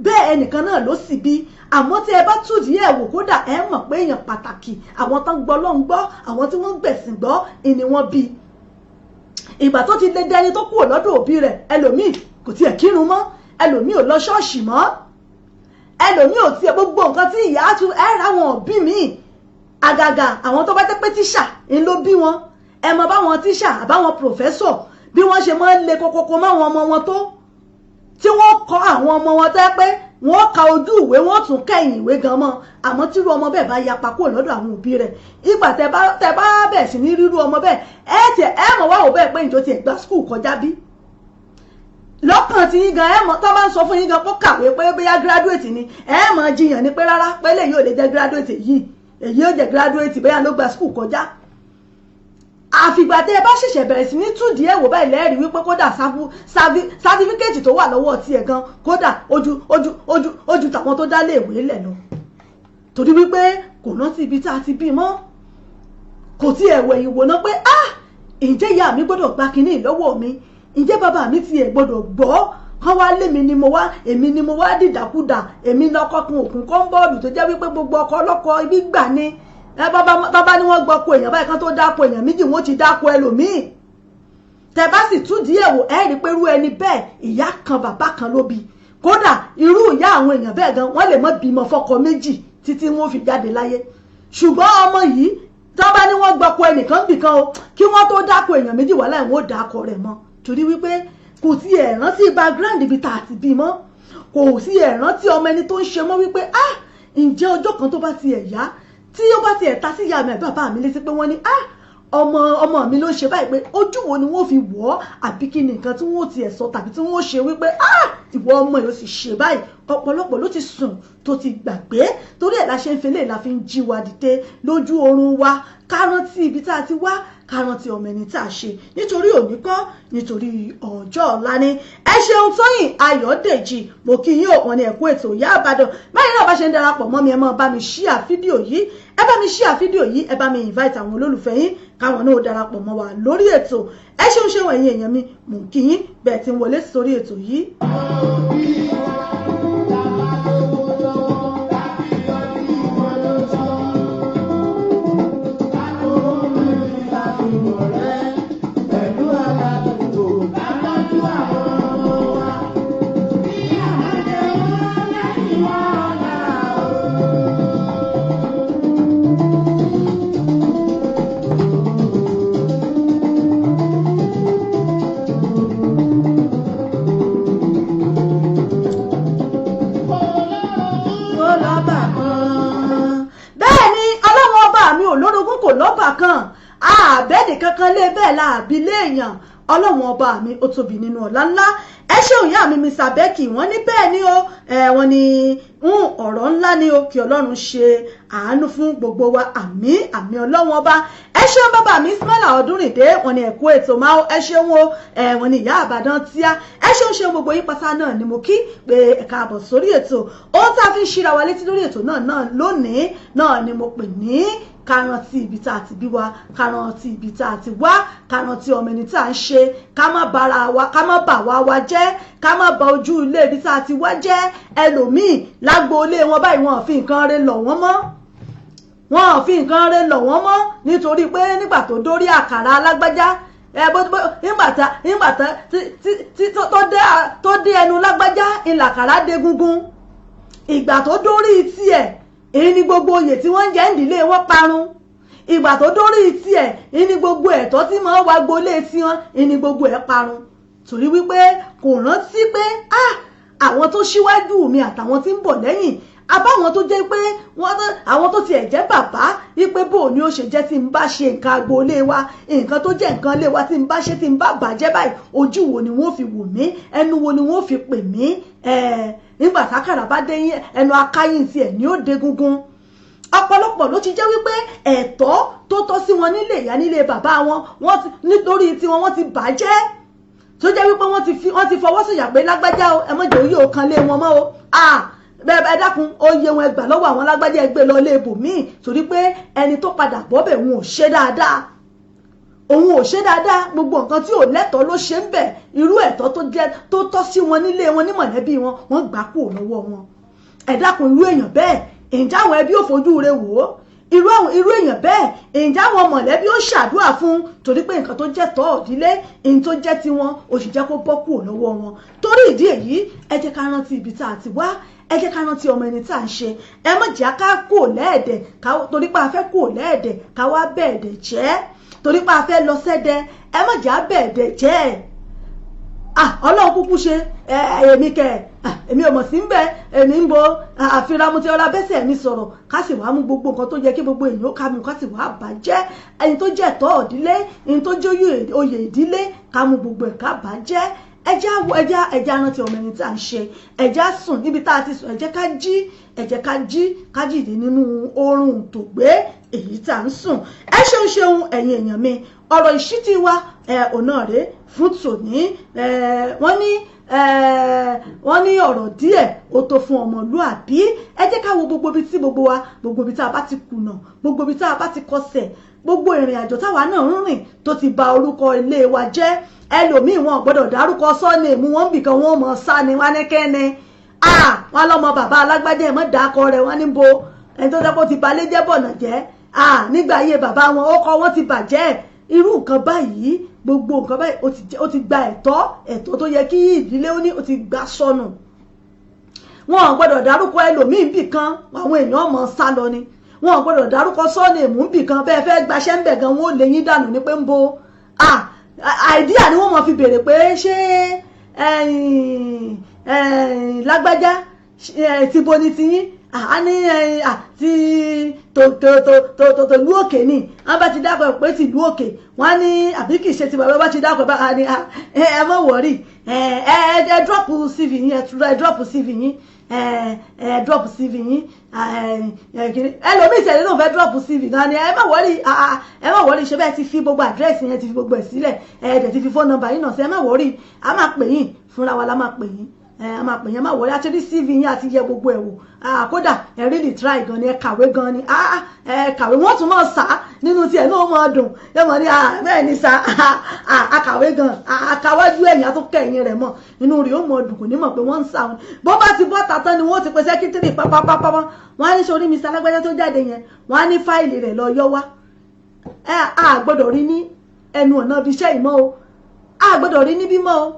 bẹ́ẹ̀ ẹnìkan náà ló sì bí. Àmọ́ tí ẹ bá túdìí ẹ̀ wò, kódà ẹ mọ̀ pé èèyàn pàtàkì, àwọn tán gbọ́ lọ́n gbọ́, àwọn tí wọ́n gbẹ̀sìn gbọ́ ìní wọ́n bí. Ìgbà tó ti lè dẹni tó kúrò lọ́dọ̀ òbí rẹ̀, ẹlòmíì kò tiẹ̀ kírun mọ́, ẹlòmíì ò lọ ṣọ́ọ̀ṣì mọ́, ẹlòmíì ò tiẹ̀ gbogbo nǹkan tí ìyá tún ẹ ra àwọn òbí míì, àgàgà àwọn tó bá jẹ́ pé tíṣà ń ló bí wọn. Ẹ mọ báwọn tíṣà àbáwọn professor bí wọ́n ṣe máa ń le kokoko máwọn ọmọ wọn tó, tí wọ́n kọ́ àwọn ọmọ wọn tẹ́ pé wọ́n ka ojú ìwé, wọ́n tún kẹ́yìn ìwé gan mọ́. Àmọ́ tírú ọmọ bẹ́ẹ̀ bá yapa kúrò lọ́dọ̀ àwọn òbí rẹ̀, ìgbà tẹ́ bá bẹ̀ sí ní rírú ọmọ bẹ́ẹ̀, ẹ tiẹ̀ ẹ mọ̀ wá wò bẹ́ẹ̀ pé ìjọ tiẹ̀ gba school kọjá bí lọ́kàn tí yín gan. Ẹ mọ̀ tó bá ń sọ fún yín gan kó kàwé pé bóyá graduate ni, ẹ mọ̀ jiyàn ni pé rárá, pé lè yóò lè jẹ́ graduate yìí, èyí yóò jẹ́ graduate, bóyá ló gba school kọjá. Àfìgbà tẹ́ ẹ bá ṣẹ̀ṣẹ̀ bẹ̀rẹ̀ sí ní túdìí ẹ̀ wò báyìí, lẹ́rìí wípé kódà certificate tó wà lọ́wọ́ tiẹ̀ gan, kódà ojú ojú ojú ojú tàwọn tó dá léèwé lẹ̀ lọ, torí wípé kò rántí ibi tá a ti bí mọ́, kò tí ẹ̀ wẹ̀yìn wò ná pé, ah, ǹjẹ́ ìyá mi gbọ́dọ̀ gba kinní lọ́wọ́ mi? Ǹjẹ́ bàbá mi tiẹ̀ gbọ́dọ̀ gbọ́ kán wá lé mi ni mo wá, èmi ni mo wá dìdàkudà, èmi lọ́kọ́ kun òkun kọ́ńbọ́ọ̀lù tó jẹ́ wípé gbogbo ọkọ ọlọ́kọ ibi gbà ni. Bàbá ni wọ́n gbọ́kọ èèyàn báyìí, kan tó dáko èèyàn méjì, wọ́n ti dáko ẹlòmíì. Tẹ bá sì tún díẹ̀ wò, ẹ rí pé irú ẹni bẹ́ẹ̀, ìyá kan bàbá kan ló bí. Kódà irú ìyá àwọn èèyàn bẹ́ẹ̀ gan, wọ́n lè mọ́ bímọ fọ́kọ méjì títí wọ́n fi jáde láyé. Ṣùgbọ́n ọmọ yìí, tó bá ní wọ́n gbọ́kọ ẹnìkan bìkan o, kí wọ́n tó dáko èèyàn méjì wà láì, wọ́n ó dáko rẹ̀ mọ́, torí wípé kò tí ẹ̀ rántí background ibi tá a ti bí mọ́, kò sí ẹ̀ rántí ọmọ ẹni tó ń ṣe mọ́, wípé, ah, ǹjẹ́ ọjọ́ kan tó bá ti ẹ̀ yá, tí ó bá ti ẹ̀ ta sí ìyá mi àbí bàbá mi létí pé wọ́n ní, ah, ọmọ ọmọ mi ló ń ṣe báyìí, pé ojú wo ni wọ́n fi wọ̀ ọ́, àbí kí ni nǹkan tí wọ́n ti ẹ̀ sọ tàbí tí wọ́n ṣe wípé, ah, ìwọ ọmọ yìí ó sì ṣe báyìí? Ọ̀pọ̀lọpọ̀ ló ti sùn tó ti gbàgbé. Torí ẹ̀ la ṣe ń fẹlẹ́ la fi ń jí wa dìde lójú oorun wa, ká rántí ibi tá a ti wá, ká rántí ọmọ ẹni tá a ṣe, nítorí òní kọ́, nítorí ọjọ́ ọ̀la ni. Ẹ ṣeun, Tóyìn Ayọ̀dèjì, mo kí yín. Òun ní ẹ̀kú ètò ìyá Àbàdàn. Báyìí náà bá ṣe ń darapọ̀ mọ́ mi, ẹ máa bá mi share fídíò yìí, ẹ bá mi share fídíò yìí, ẹ bá mi invite àwọn olólùfẹ́ yín káwọn náà darapọ̀ mọ́ wa lórí ètò. Ẹ ṣeun, ṣeun, ẹ̀yin èèyàn mi. Mò ń kí yín bẹ́ẹ̀ tí ń wọlé sórí ètò yìí. Òbí wa, tá bá lówó lọ́wọ́, ká fi yọrí wọn ló tọ́. Ká lówó mẹ́rin ká fi mọ̀rẹ́ pẹ̀lú aládùúgbò, ká tọ́jú àwọn ọmọ wa. Bí àwọn jẹ wọ́n lẹ́yìn wá ọ̀la o. Kò lọ́bà kan. Bẹ́ẹ̀ ni, Ọlọ́run ọba mi ò lórogún, kò lọ́bà kan, àbẹ́ẹ̀dì kankan lé bẹ́ẹ̀ la àbí léèyàn. Ọlọ́run ọba mi ó tóbi nínú ọ̀la ńlá. Ẹ ṣeun, ìyá mi Mr Becky. Wọ́n ní bẹ́ẹ̀ ni o. Ẹ wọ́n ní ọ̀rọ̀ ńlá ni o. Kí Ọlọ́run ṣe àánú fún gbogbo wa. Àmín, àmín, Ọlọ́run ọba. Ẹ ṣeun, bàbá mi Ismaila Ọdúnrìndé. Wọ́n ní ẹ̀kú ètò máa. Ẹ ṣeun o. Ẹ wọ́n ní ìyá Àbàdàn tíá. Ẹ ṣeun, ṣeun, gbogbo yín pátá náà ni mo kí pé ẹ káàbọ̀ sórí ètò. Ohun tá a fi ń ṣíra wa létí lórí ètò náà lónìí náà ni mo pè ní ká Ká rántí ibi tá a ti bí wa, ká rántí ibi tá a ti wá, ká rántí ọmọ ẹni tá a ń ṣe. Ká má bara wa, ká má bà wá wa jẹ́, ká má bà ojú ilé ibi tá a ti wá jẹ́. Ẹlòmíì lágboolé wọn báyìí, wọn ò fi nǹkan rẹ̀ lọ̀ wọ́n mọ́, wọn ò fi nǹkan rẹ̀ lọ̀ wọ́n mọ́, nítorí pé nígbà tó dórí àkàrà alágbájá ẹ bó nígbà tá tí tó dé ẹnu lágbájá, ìlàkàrà dé gúngún. Ìgbà tó dórí tiẹ̀, èyí ni gbogbo oyè tí wọ́n ń jẹ́ ìdílé wọn parun. Ìgbà tó dórí tiẹ̀, èyí ni gbogbo ẹ̀tọ́ tí wọ́n wá gbolé tiwọn, èyí ni gbogbo ẹ̀ parun, torí wípé kò rántí pé, ah, àwọn tó ṣíwájú mi àtàwọn tí ń bọ̀ lẹ́yìn, àbáwọn tó jẹ́ pé wọ́n, àwọn tó tiẹ̀ jẹ́ bàbá, wípé bò ní ó ṣe jẹ́ tí n bá ṣe nǹkan agboolé wa, nǹkan tó jẹ́ nǹkan ilé wa, tí n bá ṣe, tí n bá bàjẹ́ báyìí, ojú wo ni wọ́n fi wò mí? Ẹnu wo ni wọ́n fi pè mí? Nígbà tákàrà bá dé ẹnu akáyìn tiẹ̀ ní ó dé gúngún. Ọ̀pọ̀lọpọ̀ ló ti jẹ́ wípé ẹ̀tọ́ tó tọ́ sí wọn nílé ìyá, nílé bàbá wọn, wọ́n ti nítorí tiwọn, wọ́n ti bàjẹ́, tó jẹ́ wípé wọ́n ti fọwọ́ sọ̀yà pé lágbájá o, ẹ má jẹ́ òye òkan lé wọn mọ́ o. Ah, bẹ́ẹ̀, ẹ dákun, oyè wọn ẹgbà lọ́wọ́ àwọn lágbájá, ẹgbẹ́ lọ lé ibòmíì, torí pé ẹni tó padà bọ́bẹ̀ òun ò ṣe dáadáa, òun ò ṣe dáadáa. Gbogbo nǹkan tí ò lẹ́tọ̀ọ́ ló ṣe ń bẹ̀. Irú ẹ̀tọ́ tó jẹ́ tó tọ́ sí wọn nílé wọn, ní mọ̀lẹ́bí wọn, wọ́n gbà kúrò lọ́wọ́ wọn. Ẹ dákun, irú èèyàn bẹ́ẹ̀, ǹjẹ́ àwọn ẹbí ò fojú rẹ̀ wò ó? Irú èèyàn bẹ́ẹ̀, ǹjẹ́ àwọn mọ̀lẹ́bí ó ṣàdúrà fún? Torí pé nǹkan tó jẹ́ tọ́ ìdílé, nǹkan tó jẹ́ tiwọn, ó sì jẹ́ kó bọ́ kúrò lọ́wọ́ wọn. Torí ìdí èyí, ẹ jẹ́ ká rántí ibi tá a ti wá, ẹ jẹ́ ká rántí ọmọ ẹni tá à ń ṣe. Ẹ má jẹ́ ká kúrò lẹ́ẹ̀dẹ̀ torí pé a fẹ́ kúrò lẹ́ẹ̀dẹ̀, ká wá bẹ̀ẹ̀dẹ̀ jẹ́. Torí pé a fẹ́ lọ sẹ́dẹ̀, ẹ má jẹ́ á bẹ̀ẹ̀dẹ̀ jẹ́. Ah, Ọlọ́run kúkú ṣe èmi kẹ, èmi ò mọ̀ sí ń bẹ, èmi ń bo àfihàn. Mo ti ọ̀rọ̀ abẹ́sẹ̀ mi sọ̀rọ̀, ká sì wá mú gbogbo nǹkan tó yẹ kí gbogbo èèyàn ká mú, ká sì wá bàjẹ́. Ẹni tó jẹ́ ẹ̀tọ́ ìdílé, ẹni tó jẹ́ oyè ìdílé, ká mú gbogbo ẹ̀, ká bàjẹ́. Ẹjẹ́ ẹjẹ́ ẹjẹ́ rántí ọmọ ẹni tí a ń ṣe. Ẹjẹ́ sùn níbi tá a ti sùn, ẹ jẹ́ ká jí, ẹ jẹ́ ká jí, ká jìde nínú oorun tó gbé èyí tá à ń sùn. Ẹ ṣeun ṣeun, ẹ̀yin èèyàn mi. Ọ̀rọ̀ ìṣítí wa ẹ ọ̀nà rèé fún tòní. Wọ́n ní ọ̀rọ̀ díẹ̀ ó tó fún ọmọlúàbí. Ẹ jẹ́ ká wo gbogbo ibi tí gbogbo wa, gbogbo ibi tá a bá ti kùnà, gbogbo ibi tá a bá ti kọsẹ̀, gbogbo ìrìn àjò táwa náà ń rìn tó ti ba orúkọ ilé wa jẹ́. Ẹlòmíì, wọn ò gbọ́dọ̀ dárúkọ surname wọn bìkan, wọn mọ̀ sá ni wọn ní kẹ́ni wọn lọ́mọ bàbá alágbájá, ẹ̀ mọ́ dàkọ rẹ̀. Wọ́n ní bo ẹni tó jẹ́ kó ti balẹ̀ jẹ́ bọ̀nà jẹ́ nígbà ayé bàbá wọn, ó kọ́ wọn ti bàjẹ́. Irú nǹkan báyìí, gbogbo nǹkan báyìí, ó ti gba ẹ̀tọ́ tó yẹ kí ìdílé ó ní, ó ti gbà sọnù. Wọn ò gbọ́dọ̀ dárúkọ ẹlòmíì bì kan, àwọn èèyàn mọ̀ sá lọ ni. Wọn ò gbọ́dọ̀ dárúkọ surname bì kan, bẹ́ẹ̀ fẹ́ gbaṣẹ́ ń bẹ̀ gan, wọn ò lè yín dànù ní pé ń bo idea ni wọ́n mọ̀ fi béèrè pé, ṣé lágbájá ti bo ni tiyín? A ní ti tòlú òkè ni. Wọ́n bá ti dákọ̀ pé tìlú òkè, wọ́n á ní àbí kì í ṣe ti bàbá bá ti dákọ̀ bá a ní, ẹ má worry, ẹ drop CV yín, ẹ drop CV yín, ẹ drop CV yín. Ẹlòmíì tẹ̀lé náà fẹ́ drop CV náà ni, ẹ má worry, ẹ má worry, ṣe bẹ́ẹ̀ ti fi gbogbo àdírẹ́sì yẹn, ti fi gbogbo ẹ̀ sílẹ̀, ẹ dẹ̀ ti fi phone number yín náà sí, ẹ má worry, a máa pè yín fúnra wa la máa pè yín, ẹ a máa pè yín, ẹ má worry, a ti rí CV yín, àti yẹ gbogbo ẹ̀ wò. Kódà ẹ really try gan ni, ẹ kàwé gan ni, ẹ kàwé. Wọ́n tún máa sá nínú tiẹ̀ náà, máa dùn ẹ mọ̀ ní bẹ́ẹ̀ ni sá, a kàwé gan, àkàwájú ẹ̀yìn àtúnkẹ́ ẹ̀yìn rẹ̀ mọ̀, inú rẹ̀ ó mọ̀ dùn, kò ní mọ̀ pé wọ́n ń sá wọn. Bó bá ti bọ́ tàtán ni wọ́n ti pe secretary pápápápá, wọ́n á ní sórí Mr. Alágbájá tó jáde yẹn, wọ́n á ní fáìlì rẹ̀ lọ yọ wá. Ẹ a gbọ́dọ̀ rí ní ẹnu ọ̀nà ibi iṣẹ́ ìmọ̀ o, a gbọ́dọ̀ rí níbí mọ́ o.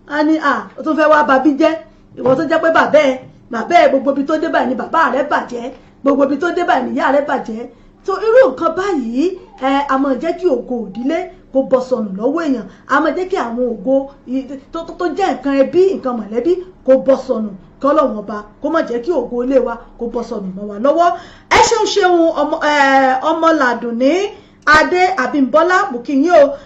A ní à ó tún fẹ́ wá babí jẹ́, ìwọ tó jẹ́ pé bàbá ẹ gbogbo ibi tó dé báyìí ni bàbá rẹ̀ bàjẹ́, gbogbo ibi tó dé báyìí ni ìyá rẹ̀ bàjẹ́. Tó irú nǹkan báyìí, ẹ a máa jẹ́ kí ògo ìdílé kó bọ́ sọnù lọ́wọ́ èèyàn, a máa jẹ́ kí àwọn ògo tó jẹ́ nǹkan ẹbí, nǹkan mọ̀lẹ́bí kó bọ́ sọnù. Kí Ọlọ́run Ọba kó má jẹ́ kí ògo ilé wa kó bọ́ sọnù mọ́ wa lọ́wọ́. Ẹ ṣeun ṣeun, ọmọlàdùnní Adé Àbímbọ́lá, bùkíyín o.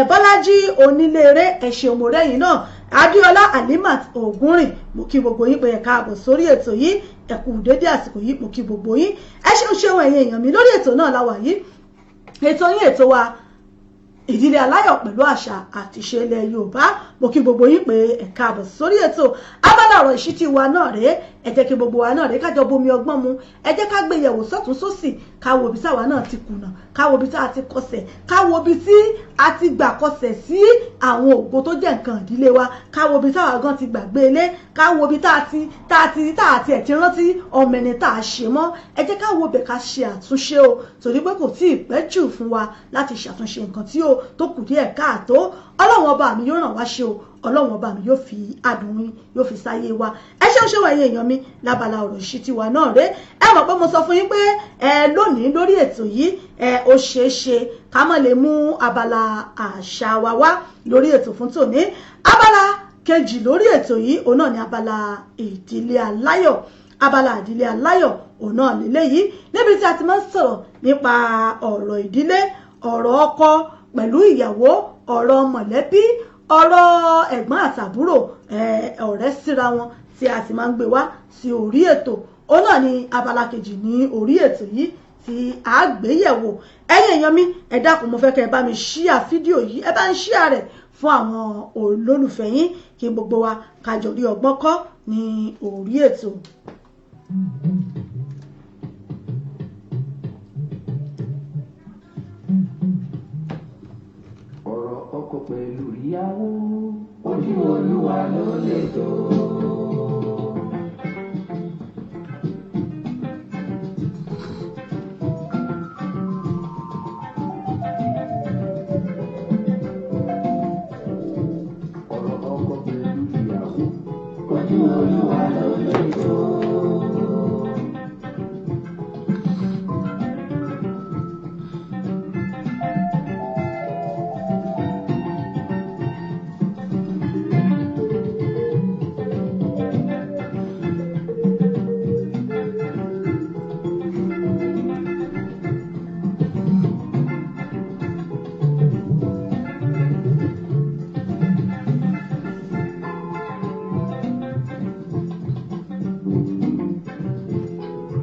Bọ́lájí Oníléré, ẹ ṣeun, mo rẹ́yìn náà. Adéọlá Alimat Ògúnrìn, mo kí gbogbo yín pé ẹ káàbọ̀ sórí ètò yìí, ẹ kú dédé àsìkò yìí, mo kí gbogbo yín. Ẹ ṣeun ṣeun, ẹ̀yin èèyàn mi. Lórí ètò náà la wà yìí, ètò yín, ètò wa, Ìdílé Aláyọ̀ pẹ̀lú àṣà àti ìṣe ilẹ̀ Yorùbá. Mo kí gbogbo yín pé ẹ káàbọ̀ sórí ètò. Abala ọ̀rọ̀ ìṣítí wa náà rèé. Ẹ jẹ́ kí gbogbo wa náà rèé kájọ bomi ọgbọ́n mu. Ẹ jẹ́ ká gbé yẹ̀wò sọ́tún sósì, ká wo ibi táwa náà ti kùnà, ká wo ibi tá a ti kọsẹ̀, ká wo ibi tí a ti gbà kọsẹ̀ sí àwọn ògo tó jẹ́ nǹkan ìdílé wa, ká wo ibi táwa gan ti gbàgbé ilé, ká wo ibi tá a ti ẹ̀ ti rántí ọmọ ẹni tá a ṣe mọ́. Ẹ jẹ́ ká wo bẹ̀, ká ṣe àtúnṣe o, torí pé kò tí ì pẹ́ jù fún wa láti ṣàtúnṣe nǹkan tí ó tó kù díẹ̀ káàtó. Ọlọ́run Ọba mi yóò ràn wá ṣe o. Ọlọ́run Ọba mi yóò fi adùn yín, yóò fi sáyé wa. Ẹ ṣeun ṣeun, ẹ̀yin èèyàn mi. Lábala ọ̀rọ̀ ìṣítí wa náà rèé. Ẹ mọ̀ pé mo sọ fún yín pé ẹ lónìí lórí ètò yìí, ẹ ó ṣeé ṣe ká má lè mú abala àṣà wa wá lórí ètò fún tòní. Abala kejì lórí ètò yìí, òun náà ni abala ìdílé aláyọ̀. Abala ìdílé aláyọ̀, òun náà lélẹ́yìí, níbi tí a ti máa ń sọ̀rọ̀ nípa ọ̀rọ̀ ìdílé, ọ̀rọ̀ ọkọ pẹ̀lú ìyàwó, ọ̀rọ̀ mọ̀lẹ́bí, ọ̀rọ̀ ẹ̀gbọ́n àtàbúrò, ọ̀rẹ́ síra wọn, tí a sì máa ń gbé wá sí orí ètò. Òun náà ni abala kejì ní orí ètò yìí tí a gbé yẹ̀wò. Ẹ̀yin èèyàn mi, ẹ dákun, mo fẹ́ kẹ́ ẹ bá mi share fídíò yìí. Ẹ bá ń share rẹ̀ fún àwọn olólùfẹ́ yín, kí gbogbo wa ká jọ rí ọgbọ́n kọ́ ní orí ètò. Ọ̀rọ̀ ọkọ pẹ̀lú ìyàwó, ojú Olúwa ló lè tó. Ọ̀rọ̀ ọkọ pẹ̀lú ìyàwó, ojú Olúwa ló lè tó.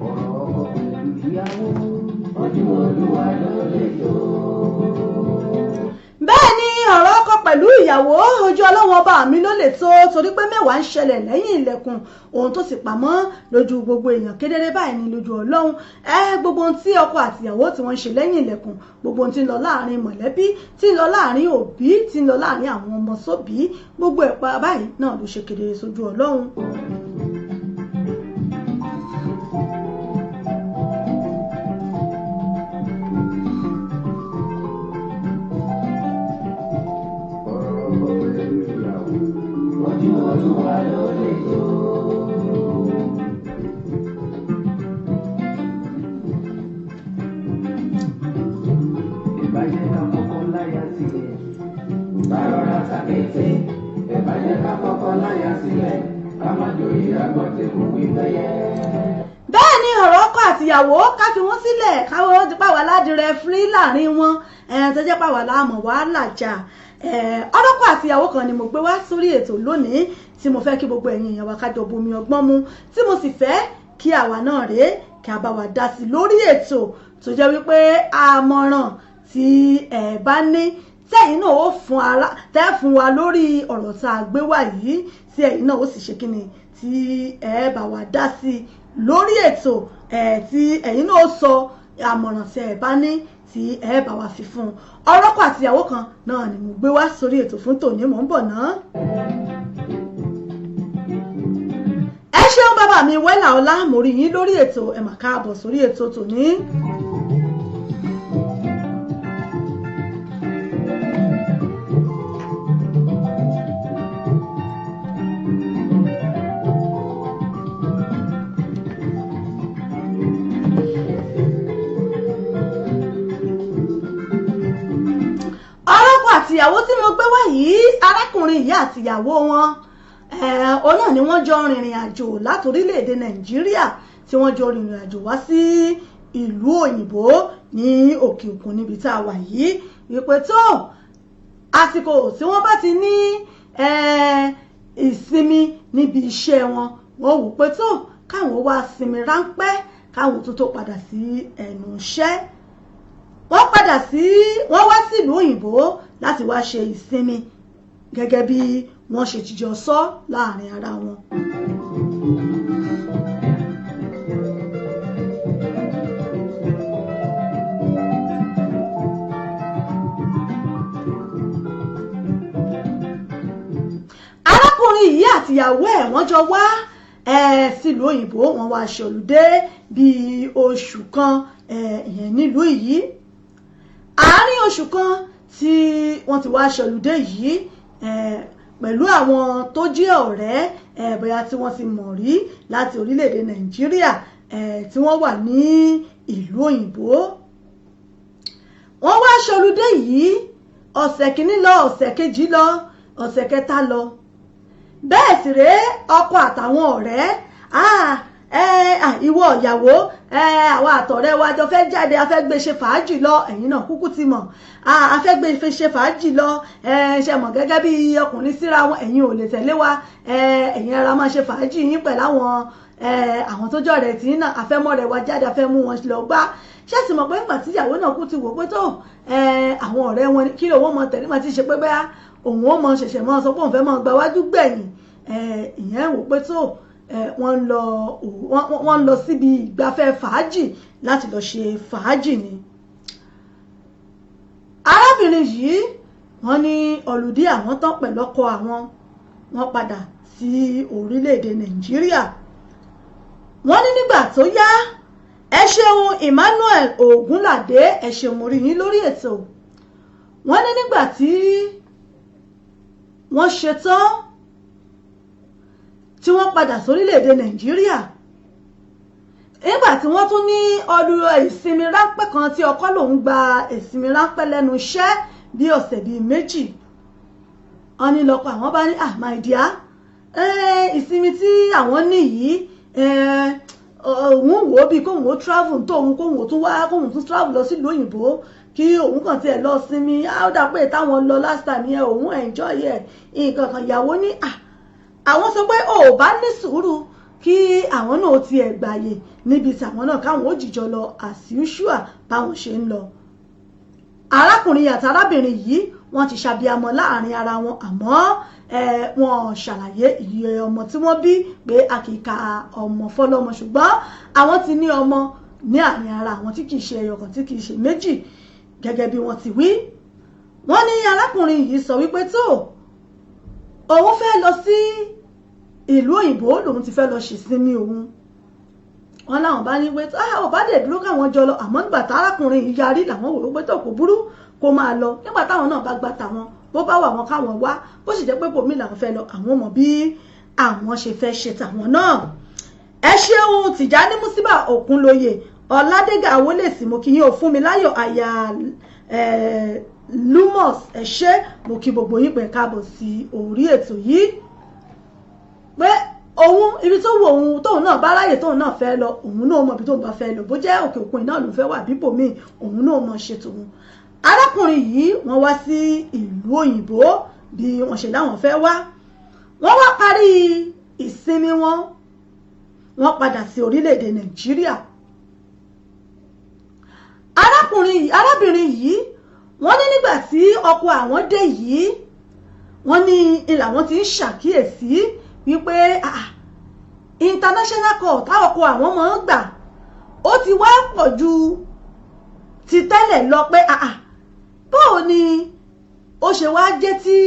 Ọ̀rọ̀ ọkọ pẹ̀lú ìyàwó, ojú Olúwa ló lè tó. Bẹ́ẹ̀ ni, ọ̀rọ̀ ọkọ pẹ̀lú ìyàwó, ojú Ọlọ́wọ́n Ọba mi ló lè tó, torí pé mẹ́wàá ń ṣẹlẹ̀ lẹ́yìn ilẹ̀kùn. Ohun tó sì pamọ́ lójú gbogbo èèyàn, kedere báyìí ní lójú Ọlọ́run. Ẹ gbogbo ohun tí ọkọ àtìyàwó tí wọ́n ń ṣe lẹ́yìn ilẹ̀kùn, gbogbo ohun tí ń lọ láàrin mọ̀lẹ́bí, tí ń lọ láàrin òbí, tí ń lọ láàrin àwọn ọmọ sóbí, gbogbo ẹ̀ pa báyìí náà ló ṣe kedere sójú Ọlọ́run. Ọ̀rọ̀ ọkọ pẹ̀lú ìyàwó, ojú Olúwa ló lè tó. Ìbàjẹ́ ká kọ́kọ́ láyà sílẹ̀. Bá rọra tàkété. Ìbàjẹ́ ká kọ́kọ́ láyà sílẹ̀. Ká má joyè agbọ́tẹ̀kù wípé yẹ. Bẹ́ẹ̀ ni, ọ̀rọ̀ ọkọ àtìyàwó, ká fi wọ́n sílẹ̀, káwọn ti pàwọ́ aládìrẹ fírí láàrin wọn, tó jẹ́ pàwọ́ láàmọ̀ wá làjà. Ọlọ́kọ àtìyàwó kan ni mo gbé wá sórí ètò lónìí, tí mo fẹ́ kí gbogbo ẹ̀yin èèyàn wa ká jọ bomi ọgbọ́n mu, tí mo sì fẹ́ kí àwa náà rèé kí a bá wa dá sí lórí ètò, tó jẹ́ wípé àmọ̀ràn tí ẹ bá ní, tẹ́yìn náà ó fún ara tẹ́ fún wa lórí ọ̀rọ̀ tá a gbé wá yìí, tí ẹ̀yin náà ó sì ṣe kíni, tí ẹ bá wa dá sí lórí ètò ẹ̀, tí ẹ̀yin náà ó sọ àmọ̀ràn tí ẹ bá ní, tí ẹ bá wa fi fún un. Ọlọ́kọ àtìyàwó kan náà ni mo gbé wá sórí ètò fún tòní. Mò ń bọ̀ náà. Ẹ ṣeun, bàbá mi Wẹ́là Ọlá, mo rí yín lórí ètò. Ẹ mà káàbọ̀ sórí ètò tòní. Ọlọ́kọ àtìyàwó tí mo gbé wá yìí, arákùnrin ìyá àtìyàwó wọn, òun náà ni wọ́n jọ rìnrìn àjò láti orílẹ̀-èdè Nàìjíríà, tí wọ́n jọ rìnrìn àjò wá sí ìlú òyìnbó ní òkè òkun níbi tá a wà yìí, wípé tó àsìkò tí wọ́n bá ti ní ìsinmi níbi iṣẹ́ wọn, wọ́n wò pé tó káwọn wá sinmi ráńpẹ́, káwọn tó padà sí ẹnu iṣẹ́. Wọ́n padà sí, wọ́n wá sílùú òyìnbó láti wá ṣe ìsinmi. gẹ́gẹ́ bí wọ́n ṣe jìjọ sọ láàrin ara wọn. Arákùnrin yìí àtìyàwó ẹ̀ wọ́n jọ wá sílùú òyìnbó, wọ́n wá ṣọlùdé bíi oṣù kan ìyẹn nílùú yìí. Àárín oṣù kan tí wọ́n ti wá ṣọlùdé yìí, pẹ̀lú àwọn tó jẹ́ ọ̀rẹ́, bóyá tí wọ́n ti mọ̀ rí láti orílẹ̀-èdè Nàìjíríà, tí wọ́n wà ní ìlú òyìnbó, wọ́n wá ṣọlùdé yìí. Ọ̀sẹ̀ kìíní lọ, ọ̀sẹ̀ kejì lọ, ọ̀sẹ̀ kẹta lọ, bẹ́ẹ̀ sì rèé, ọkọ àtàwọn ọ̀rẹ́, ìwọ ìyàwó, àwọn àtọ̀rẹ́ wa jọ fẹ́ jáde, a fẹ́ gbé ṣe fàájì lọ, ẹ̀yin náà kúkú ti mọ̀, a fẹ́ gbé ṣe fàájì lọ, ṣe mọ̀ gẹ́gẹ́ bí ọkùnrin síra wọn, ẹ̀yin ò lè tẹ̀lé wa, ẹ̀yin ara máa ṣe fàájì yín pẹ̀lú àwọn tó jọ̀rẹ̀ tí náà, a fẹ́ mọ́ rẹ̀ wa jáde, a fẹ́ mú wọn lọ gbá. Ṣé sì mọ̀ pé nígbà tí ìyàwó náà kú ti wò pé tó àwọn ọ̀rẹ́ wọn kí lòun mọ tẹ̀lé, máa ti ṣe pé bẹ́ẹ̀ òun ó mọ ṣẹ̀ṣẹ̀ mọ́ sọ pé òun fẹ́ mọ́ gba wájú gbẹ̀yìn, ìyẹn wò pé tó wọ́n ń lọ síbi ìgbafẹ́ fàájì láti lọ ṣe fàájì ni. Arábìnrin yìí, wọ́n ní ọ̀lùdí àwọn tán pẹ̀lú ọkọ àwọn, wọ́n padà sí orílẹ̀-èdè Nàìjíríà. Wọ́n ní nígbà tó yá, ẹ ṣeun Emmanuel Ogunlade, ẹ ṣeun, mo rí yín lórí ètò. Wọ́n ní nígbà tí wọ́n ṣetán tí wọ́n padà sórílẹ̀-èdè Nàìjíríà, nígbà tí wọ́n tún ní ọdún ìsinmi ráńpẹ́ kan tí ọkọ lòun gba ìsinmi ráńpẹ́ lẹ́nu iṣẹ́ bí ọ̀sẹ̀ bíi méjì, wọ́n ní lọ́kọ àwọn bá ní, "Ah, my dear, ìsinmi tí àwọn ní yìí, òun wò ó bíi kóun ó travel tóun, kóun ó tún wá, kóun tún travel lọ sílùú òyìnbó, kí òun kàn tiẹ̀ lọ sinmi. Á dà pé táwọn lọ last time yẹn, òun enjoy ẹ̀." Nǹkan kan ìyàwó ní, "Ah, àwọn sọ pé ò bá ní sùúrù kí àwọn náà tiẹ̀ gbàyè níbi tí àwọn náà, káwọn ó jìjọ lọ as usual báwọn ṣe ń lọ." Arákùnrin àti arábìnrin yìí, wọ́n ti ṣàbíamọ láàrin ara wọn, àmọ́ wọ́n ṣàlàyé iye ọmọ tí wọ́n bí, pé a kì í ka ọmọ fọlọ́mọ, ṣùgbọ́n àwọn ti ní ọmọ ní àárín ara àwọn tí kì í ṣe ẹyọkan, tí kì í ṣe méjì, gẹ́gẹ́ bí wọ́n ti wí. Wọ́n ní arákùnrin yìí sọ wípé tó òun fẹ́ lọ sí ìlú òyìnbó, lòun ti fẹ́ lọ ṣèsinmi òun. Wọn láwọn bá ní pé ò bá dẹ̀ dúró káwọn jọ lọ, àmọ́ nígbà tárákùnrin yìí yarí, làwọn wò ó pé tó kò burú, kó máa lọ. Nígbà táwọn náà bá gba tàwọn, bó bá wà wọn káwọn wá, bó sì jẹ́ pé bòmí làwọn fẹ́ lọ, àwọn mọ̀ bí àwọn ṣe fẹ́ ṣe tàwọn náà. Ẹ ṣeun Tìjání Músíbà Òkúnlóye Ọ̀làdégà Awólèsì, mo kí yín ò fún mi láyọ̀ àyà Lumos, ẹ ṣé, mo kí gbogbo yín pé káàbọ̀ sí orí ètò yìí. Pé òun ibi tó wù òun, tóun náà bá ráyè, tóun náà fẹ́ lọ, òun náà mọ̀ ibi tóun bá fẹ́ lọ, bó jẹ́ òkè òkun náà ló fẹ́ wà, bíbò míì, òun náà mọ̀ ṣe tòun. Arákùnrin yìí, wọ́n wá sí ìlú òyìnbó bí wọ́n ṣe láwọn fẹ́ wá. Wọ́n wá parí ìsinmi wọn, wọ́n padà sí orílẹ̀-èdè Nàìjíríà. Arákùnrin, arábìnrin yìí, wọ́n ní nígbà tí ọkọ àwọn dé yìí, wọ́n ní ilà wọn ti ń ṣàkíyèsí wípé international call táwọn ọkọ àwọn máa ń gbà, ó ti wá pọ̀ ju ti tẹ́lẹ̀ lọ, pé báwo ni ó ṣe wá jẹ́ tí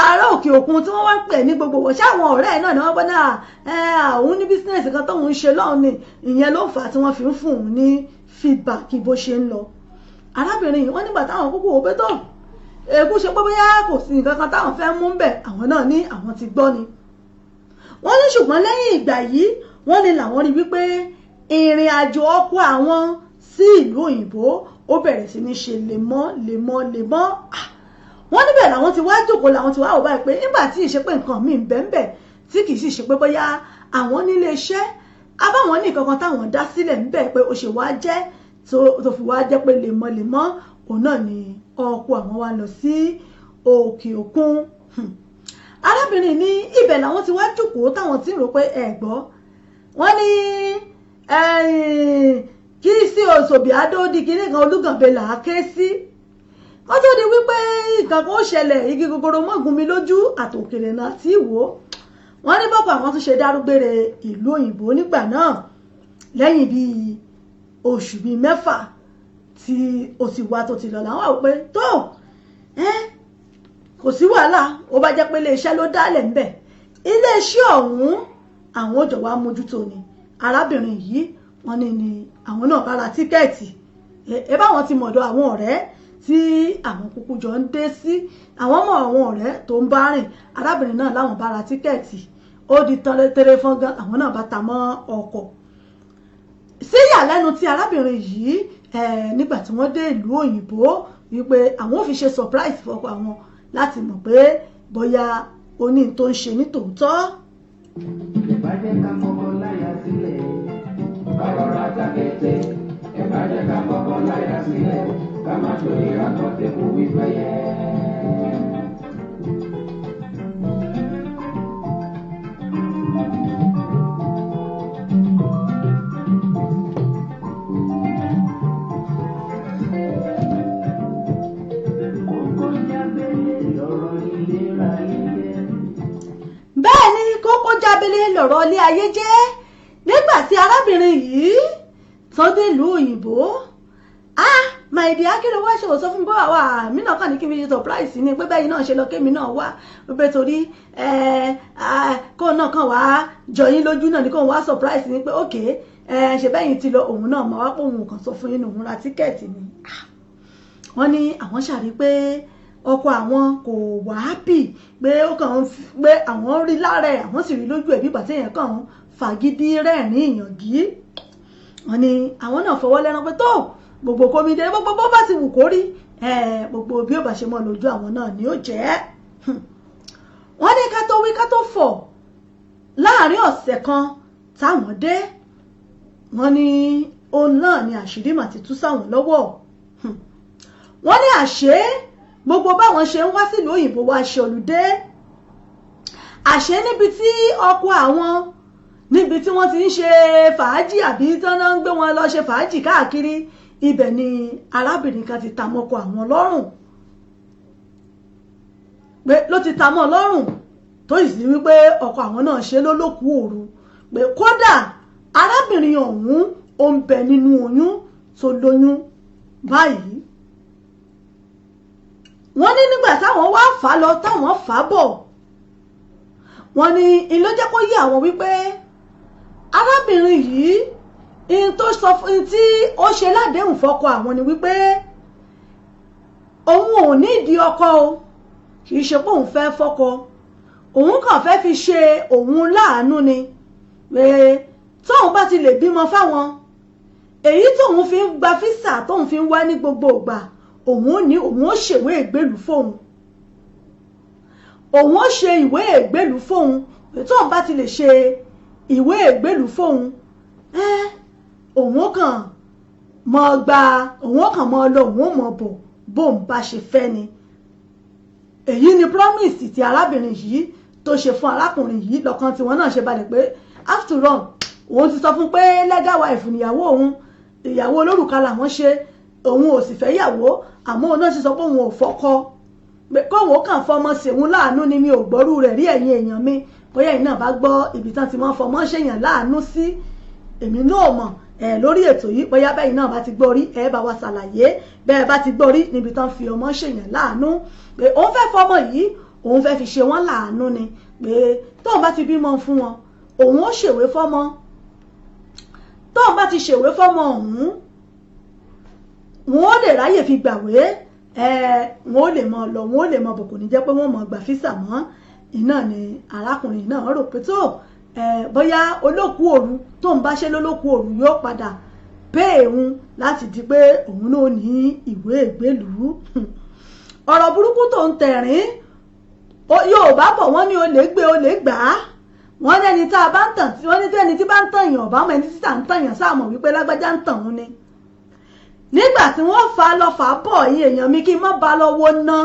ará òkè òkun tí wọ́n wá ń pè ní gbogbo wọ̀? Ṣé àwọn ọ̀rẹ́ ẹ̀ náà ni wọ́n gbọ́ náà òun ní business kan tóun ń ṣe lọ́hùn ni, ìyẹn ló fà á tí wọ́n fi ń fún òun ní feedback bó ṣe ń lọ. Arábìnrin yìí, wọ́n nígbà táwọn kúkú wò pé tó èkú ṣe pé bóyá kò sí nǹkan kan táwọn fẹ́ mú bẹ̀, àwọn náà ní àwọn ti gbọ́ ni. Wọ́n ní ṣùgbọ́n lẹ́yìn ìgbà yìí, wọ́n ní làwọn rí wípé ìrìn àjò ọkọ àwọn sí ìlú òyìnbó, ó bẹ̀rẹ̀ sí ní ṣe lemọ́ lemọ́ lemọ́. Wọ́n níbẹ̀ làwọn ti wá jókòó, làwọn ti wá wò báyìí pé nígbà tí ìṣe pé nǹkan míì ń bẹ ń bẹ, tí kì í sì ṣe pé bóyá àwọn nílé iṣẹ́ abáwọn ní nǹkan kan táwọn dá sílẹ̀ ń bẹ, pé ó ṣe wá jẹ́ tó fi wá jẹ́ pé lemọ́lemọ́ òun náà ni ọkọ àwọn wá lọ sí òkè òkun. Arábìnrin ní ibẹ̀ làwọn ti wá jókòó, táwọn ti ń rò pé ẹ gbọ́, wọ́n ní kí sí òṣòbí adódi kínní kan, olúgànbẹ là á ké sí. Kó tó di wípé nǹkan kan ó ṣẹlẹ̀, igi gogoro mọ́gun mi lójú àtòkèrè náà tí wò ó. Wọ́n ní bọ́pọ̀ àwọn tún ṣe dárúgbére ìlú òyìnbó nígbà náà, lẹ́yìn bíi oṣù bíi 6 tí ó ti wá tó ti lọ, làwọn àwọn pé tó kò sí wàhálà. Ó bá jẹ́ pé iléeṣẹ́ ló dálẹ̀ ńbẹ̀, iléeṣẹ́ ọ̀hún àwọn òjò wa mójútó ni. Arábìnrin yìí, wọ́n ní ni àwọn náà bá ra ticket. Ẹ báwọn ti mọ̀dọ̀ àwọn ọ̀rẹ́ tí àwọn kúkú jọ ń dé sí, àwọn mọ̀ àwọn ọ̀rẹ́ tó ń bá rìn. Arábìnrin náà láwọn bá ra ticket, ó di tẹ́rẹ́ fọ́n gan, àwọn náà bá ta mọ́ ọkọ̀. Sí ìyàlẹ́nu tí arábìnrin yìí, nígbà tí wọ́n dé ìlú òyìnbó, wípé àwọn ò fi ṣe surprise fọ́kọ àwọn láti mọ̀ pé bóyá oní tó ń ṣe ní tòótọ́. Ẹ bá jẹ́ ká kọ́kọ́ láyà sílẹ̀, ká rọra tàkété. Ẹ bá jẹ́ ká kọ́kọ́ láyà sílẹ̀, ká má joyè àkọ́tẹ̀kù wípé yẹ. Kókó jábélé lọ̀rọ̀ ìlera ilé. Bẹ́ẹ̀ ni, kókó jábélé lọ̀rọ̀ ilé ayé jẹ́. Nígbà tí arábìnrin yìí tán dé ìlú òyìnbó, ah, my dear, kí ló wá ṣe? Ò sọ fún mi pé wà mí náà kàn ní kí n fi ṣe surprise ni, pé bẹ́ẹ̀ náà ṣe lọ kémi náà wá, pé torí kóun náà kàn wá jọ yín lójú náà ni, kóun wá surprise ni, pé ok, ṣe bẹ́yìn ti lọ, òun náà máa wá pé òun kàn sọ fún yín, òun ra ticket ni. Wọ́n ní àwọn ṣàrí pé ọkọ àwọn kò wá happy, pé ó kàn ń pé àwọn rí lára ẹ̀, àwọn sì rí lójú ẹ̀ bí ìgbà téèyàn kàn ń fàgídí rẹ́rìn-ín ìyàngí. Wọ́n ní àwọn náà fọwọ́ lẹ́rán pé tó gbogbo kómi dé, gbogbo bó bá ti wù kó rí, gbogbo bí ó bá ṣe mọ́ lójú àwọn náà ni ó jẹ́. Wọ́n ní ká tó wí ká tó fọ̀, láàrin ọ̀sẹ̀ kan táwọn dé, wọ́n ní òun náà ni àṣírí mà ti tú sáwọn lọ́wọ́. Wọ́n ní àṣé gbogbo báwọn ṣe ń wá sílùú òyìnbó wá ṣe olùdé, àṣé níbi tí ọkọ àwọn, níbi tí wọ́n ti ń ṣe fàájì, àbí tí wọ́n ń gbé wọn lọ ṣe fàájì káàkiri, ibẹ̀ ni arábìnrin kan ti ta mọ́kọ àwọn lọ́rùn, pé ló ti ta mọ́ lọ́rùn, tó sì sí wípé ọkọ àwọn náà ṣe lólókùú òru, pé kódà arábìnrin ọ̀hún ó ń bẹ nínú oyún tó lóyún báyìí. Wọ́n ní nígbà táwọn wá fà á lọ, táwọn fà á bọ̀, wọ́n ní ìlú jẹ́ kó yé àwọn wípé arábìnrin yìí, ihun tó sọ fún tí ó ṣe ládéhùn fọ́kọ àwọn ni wípé òun ò nídìí ọkọ o, kì í ṣe pé òun fẹ́ fọ́kọ, òun kàn fẹ́ fi ṣe òun láàánú ni, pé tóun bá ti lè bímọ fáwọn, èyí tóun fi ń gba físà, tóun fi ń wá ní gbogbo ìgbà, òun ò ní òun ó ṣèwé ìgbélùú fóun, òun ó ṣe ìwé ìgbélùú fóun, pé tóun bá ti lè ṣe ìwé ìgbélùú fóun, òun ó kàn mọ gba, òun ó kàn mọ lọ, òun ó mọ bọ̀ bóun bá ṣe fẹ́ ni. Èyí ni promise tí arábìnrin yìí tó ṣe fún arákùnrin yìí. Lọ́kàn tiwọn náà ṣe balẹ̀ pé after all, òun ti sọ fún pé legal wife níyàwó òun, ìyàwó olórùka làwọn ṣe, òun ò sì fẹ́ yàwó, àmọ́ òun náà ti sọ pé òun ò fọ́kọ, pé kóun ó kàn fọmọ ṣèun láàánú ni. Mi ò gbọ́rú rẹ̀ rí, ẹ̀yin èèyàn mi. Bóyá ẹ̀yin náà bá gbọ́ ibi tán ti mọ́ fọmọ ṣèyàn láàánú sí, èmi náà mọ̀ ẹ̀ lórí ètò yìí. Bóyá bẹ́ẹ̀ náà bá ti gbọ́ rí, ẹ bá wa ṣàlàyé bẹ́ẹ̀ bá ti gbọ́ rí níbi tán fi ọmọ ṣèyàn láàánú, pé òun fẹ́ fọmọ yìí, òun fẹ́ fi ṣe wọ́n láàánú ni, pé tóun bá ti bímọ fún wọn, òun ó ṣèwé fọ́mọ, tóun bá ti ṣèwé fọ́mọ ọ̀hún, wọn ó lè ráyè fi gbàwé, wọn ó lè mọ lọ, wọn ó lè mọ bọ̀, kò ní jẹ́ pé wọ́n mọ̀ gbà físà mọ́. Iná ni arákùnrin náà rò pé tó bóyá olókùú òru tó ń bá ṣe lólókùú òru yóò padà pé òun láti di pé òun náà ní ìwé ìgbélùú. Ọ̀rọ̀ burúkú tó ń tẹ̀rín, Yorùbá bọ̀, wọ́n ní olè gbé olè gbà á. Wọ́n ní ẹni tá a bá ń tàn, wọ́n ní ẹni tí bá ń tàn yàn ọ̀bá mọ̀ ẹni tí tà ń tàn yàn sáà mọ̀ wípé lágbájá ń tàn òun ni. Nígbà tí wọ́n fa lọ fà bọ̀ yín èèyàn mi, kí n má ba lọ́wọ́ ná,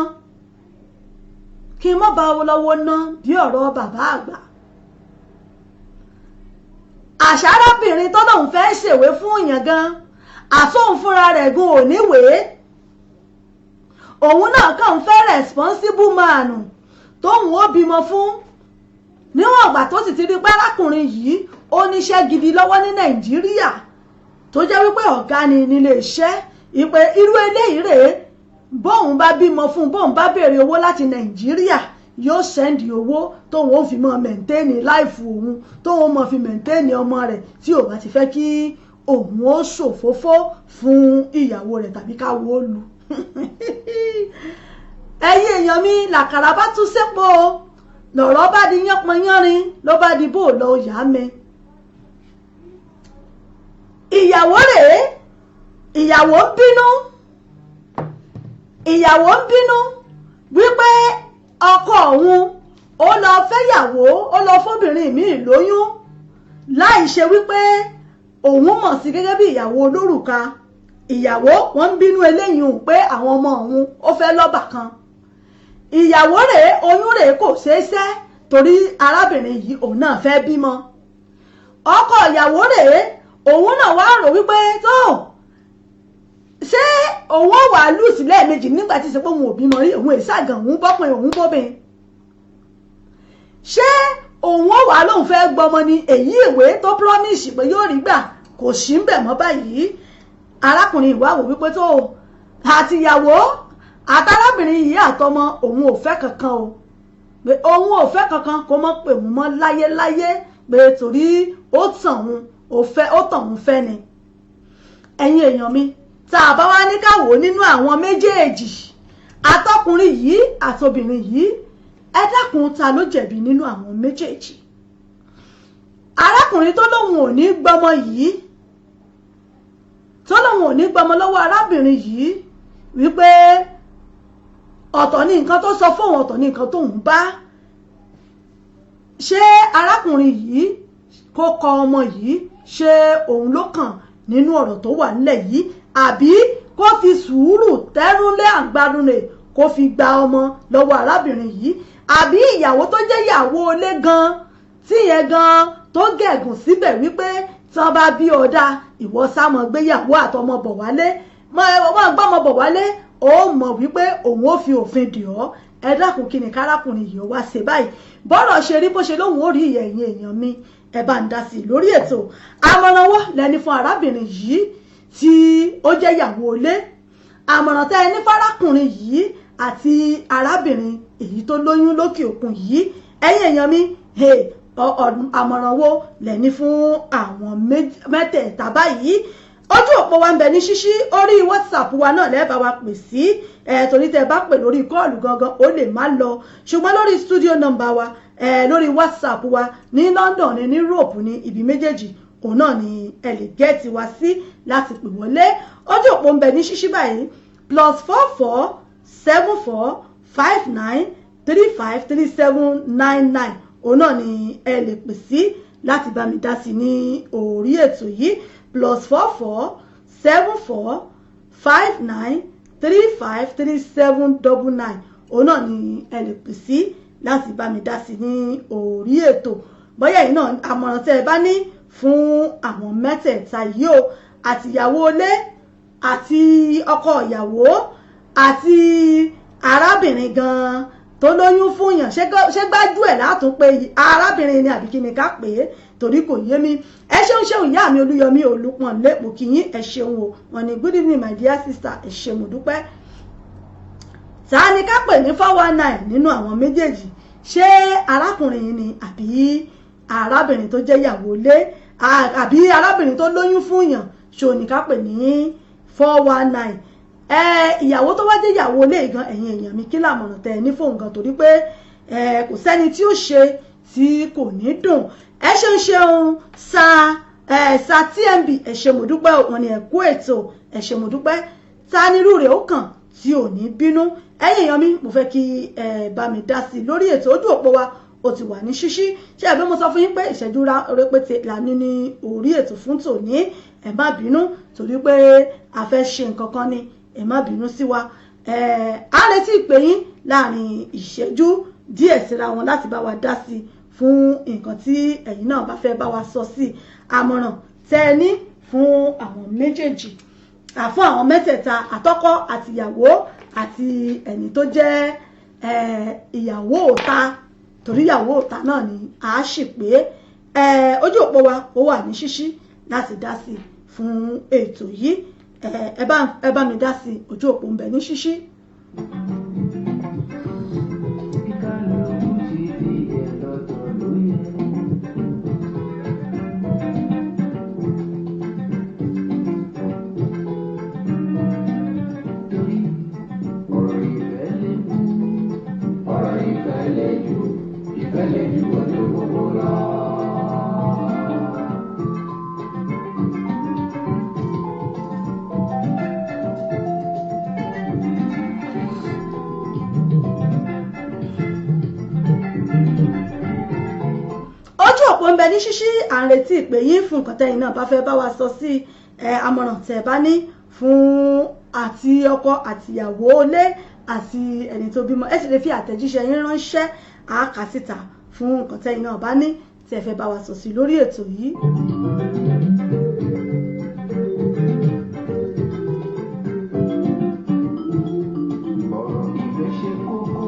kí n má ba lọ́wọ́ ná bí ọ̀rọ̀ bàbá àgbà. Àṣà arábìnrin tó lóun fẹ́ ṣèwé fún èèyàn gan, àsóhun fúnra rẹ̀ gun ò níwèé. Òun náà kàn ń fẹ́ responsible man tóun ó bímọ fún. Níwọ̀n ìgbà tó sì ti rí pé arákùnrin yìí ó níṣẹ́ gidi lọ́wọ́ ní Nàìjíríà, tó jẹ́ wípé ọ̀gá ni nílé iṣẹ́, ìpè irú eléyìí rèé, bóun bá bímọ fún, bóun bá béèrè owó láti Nàìjíríà, yóò send owó tóun ó fi mọ́ maintain life òun, tóun ó mọ̀ fi maintain ọmọ rẹ̀, tí ò bá ti fẹ́ kí òun ó ṣòfófó fún ìyàwó rẹ̀ tàbí káwọ́ ó lu. Ẹ̀yin èèyàn mi, làkàrà bá tún sépò, lọ̀rọ̀ bá di yánpọnyánrin, ló bá di bó lọ yá mi. Ìyàwó rèé, ìyàwó ń bínú, ìyàwó ń bínú wípé ọkọ òun ó lọ fẹ́yàwó, ó lọ fóbìnrin míì lóyún láì ṣe wípé òun mọ̀ sí gẹ́gẹ́ bí ìyàwó olórùka. Ìyàwó wọn ń bínú eléyìí hùn pé àwọn ọmọ òun ó fẹ́ lọ́bà kan. Ìyàwó rèé, oyún rèé, kò ṣeé ṣẹ́ torí arábìnrin yìí òun náà fẹ́ bímọ. Ọkọ ìyàwó rèé, òun náà wá rò wípé tó ṣé òun ò wà lùsì lẹ́ẹ̀mejì nígbà tí ìṣe pé òun ò bímọ rí, òun èsàgàn, òun bọ́kùnrin, òun bóbin, ṣé òun ò wà lóun fẹ́ gbọmọ ni? Èyí ìwé tó promise pé yóò rí gbà kò sí ń bẹ̀ mọ́ báyìí. Arákùnrin ìwà wò wípé tó àtìyàwó àtàrábìnrin yìí àtọmọ, òun ò fẹ́ kankan o, pé òun ò fẹ́ kankan, kó mọ́ pè òun mọ́ láyéláyé, pé torí ó tàn òun, ó fẹ́, ó tàn òun fẹ́ ni. Ẹ̀yin èèyàn mi, tá a bá wá ní ká wò nínú àwọn méjèèjì, àtọkùnrin yìí àtobìnrin yìí, ẹ dákun, ta ló jẹ̀bi nínú àwọn méjèèjì? Arákùnrin tó lóun ò ní gbọmọ yìí, tó lóun ò ní gbọmọ lọ́wọ́ arábìnrin yìí, wípé ọ̀tọ̀ ní nǹkan tó sọ fóun, ọ̀tọ̀ ní nǹkan tóun bá ṣé. Arákùnrin yìí kó kọ ọmọ yìí, ṣé òun ló kàn nínú ọ̀rọ̀ tó wà nílẹ̀ yìí, àbí kó fi sùúrù tẹ́rúnlé àgbàdúnlé kó fi gba ọmọ lọ́wọ́ arábìnrin yìí, àbí ìyàwó tó jẹ́ ìyàwó ilé gan, tíyẹn gan tó gẹ̀gùn síbẹ̀ wípé tí wọ́n bá bí ọ̀dà, ìwọ sámọ̀ gbéyàwó àtọmọ bọ̀ wálé, mọ́ gbọ́mọ bọ̀ wálé, ó mọ̀ wípé òun ó fi òfin dì ọ́? Ẹ dákun, kí ni kárákùnrin yìí ó wá ṣe báyìí? Bọ́rọ̀ ṣe rí bó ṣe lóhùn ó rí. Ẹ̀yin èèyàn mi, ẹ bá ń dá sí i lórí ètò. Àmọ̀ràn wo lẹni fún arábìnrin yìí tí ó jẹ́ ìyàwó ilé? Àmọ̀ràn tẹ́ ẹ ní fárákùnrin yìí àti arábìnrin èyí tó lóyún lókè òkun yìí, ẹ̀yin èèyàn mi, àmọ̀ràn wo lẹ́ni fún àwọn mẹ́tẹ̀ẹ̀ta báyìí? Ojú òpó wa ń bẹ ní ṣíṣí. Orí WhatsApp wa náà lẹ́ẹ̀bá wa pè sí ẹ, torí tẹ́ ẹ bá pè lórí call gangan, ó lè má lọ, ṣùgbọ́n lórí studio number wa ẹ, lórí WhatsApp wa ní London ní ní Europe ní ibi méjèèjì, òun náà ni ẹ lè get wa sí láti pè wọlé. Ojú òpó ń bẹ ní ṣíṣí báyìí: +44 74 59 35 37 99. Òun náà ni ẹ lè pè sí láti bá mi dá sí ní orí ètò yìí: +44 74 59 35 37 99. Òun náà ni ẹ lè pè sí láti bá mi dá sí ní orí ètò. Bóyá yìí náà, àmọ̀ràn tẹ́ ẹ bá ní fún àwọn mẹ́tẹ̀ẹ̀ta yìí o, àtìyàwó ilé àti ọkọ ìyàwó àti arábìnrin gan-an tó lóyún fún yàn, ṣé gbájú ẹ̀ látún pé arábìnrin ni, àbí kí ni ká pè é? Torí kò yé mi. Ẹ ṣeun ṣeun, ìyá mi Olúyọmí Olùpọ̀n lẹ́pọ̀ kìyín, ẹ ṣeun o. Wọ́n ní good evening, my dear sister. Ẹ ṣeun, mo dúpẹ́. Ta ni ká pè ní 419 nínú àwọn méjèèjì? Ṣé arákùnrin yìí ni, àbí arábìnrin tó jẹ́ ìyàwó ilé, àbí arábìnrin tó lóyún fún yàn? Ṣó ní ká pè ní 419? Ẹ ìyàwó tó wá jẹ́ ìyàwó ilé gan, ẹ̀yin èèyàn mi, kí làmọ̀ràn tẹ ẹ ní fóun gan? Torí pé ẹ kò sẹ́ni tí ó ṣe tí kò ní dùn. Ẹ ṣeun ṣeun sa ẹ sa TMB, ẹ ṣé, mo dúpẹ́. Wọn ni ẹ kú ètò, ẹ ṣé, mo dúpẹ́. Ta nírú rẹ̀ ó kàn tí ò ní bínú? Ẹ̀yin èèyàn mi, mo fẹ́ kí ẹ bá mi dá sí i lórí ètò. Ojú òpó wa ó ti wà ní ṣíṣí. Ṣé ẹ̀bí mo sọ fún yín pé ìṣẹ́jú rẹpẹtẹ là ní ní orí ètò fún tòní? Ẹ má bínú, torí pé a fẹ́ ṣe nǹkan kan ni. Ẹ má bínú sí wa. Ẹ á retí ìpè yín láàrin ìṣẹ́jú díẹ̀ síra wọn láti bá wa dá sí i fún nǹkan tí ẹ̀yin náà bá fẹ́ bá wa sọ sí, àmọ̀ràn tẹ́ ẹ ní fún àwọn méjèèjì, àfún àwọn mẹ́tẹ̀ẹ̀ta, àtọkọ àtìyàwó. Àti ẹni tó jẹ́ ìyàwó òta, torí ìyàwó òta náà ni a sì pé ojú òpó wa ó wà ní ṣíṣí láti dá sí fún ètò yìí. Ẹ bá mi dá sí, ojú òpó ń bẹ ní ṣíṣí. Kíkálukú ṣe tiẹ̀ lọ́tọ̀ ló yẹ. Torí ọ̀rọ̀ ìfẹ́ lè kú, ọ̀rọ̀ ìfẹ́ lè jù, ìfẹ́ lè ju ọjọ́ gbogbo lọ. Ojú òpó ń bẹ ní ṣíṣí, à ń retí ìpè yín fún nǹkan tẹ́yin náà bá fẹ́ bá wa sọ sí ẹ, àmọ̀ràn tẹ́ bá ní fún àti ọkọ àtìyàwó ilé àti ẹni tó bímọ. Ẹ sì lè fi àtẹ̀jíṣẹ́ yín ránṣẹ́, àákà síta fún nǹkan tẹ́yin náà bá ní tí ẹ fẹ́ bá wa sọ sí lórí ètò yìí. Ọ̀rọ̀ ìfẹ́ ṣe kókó,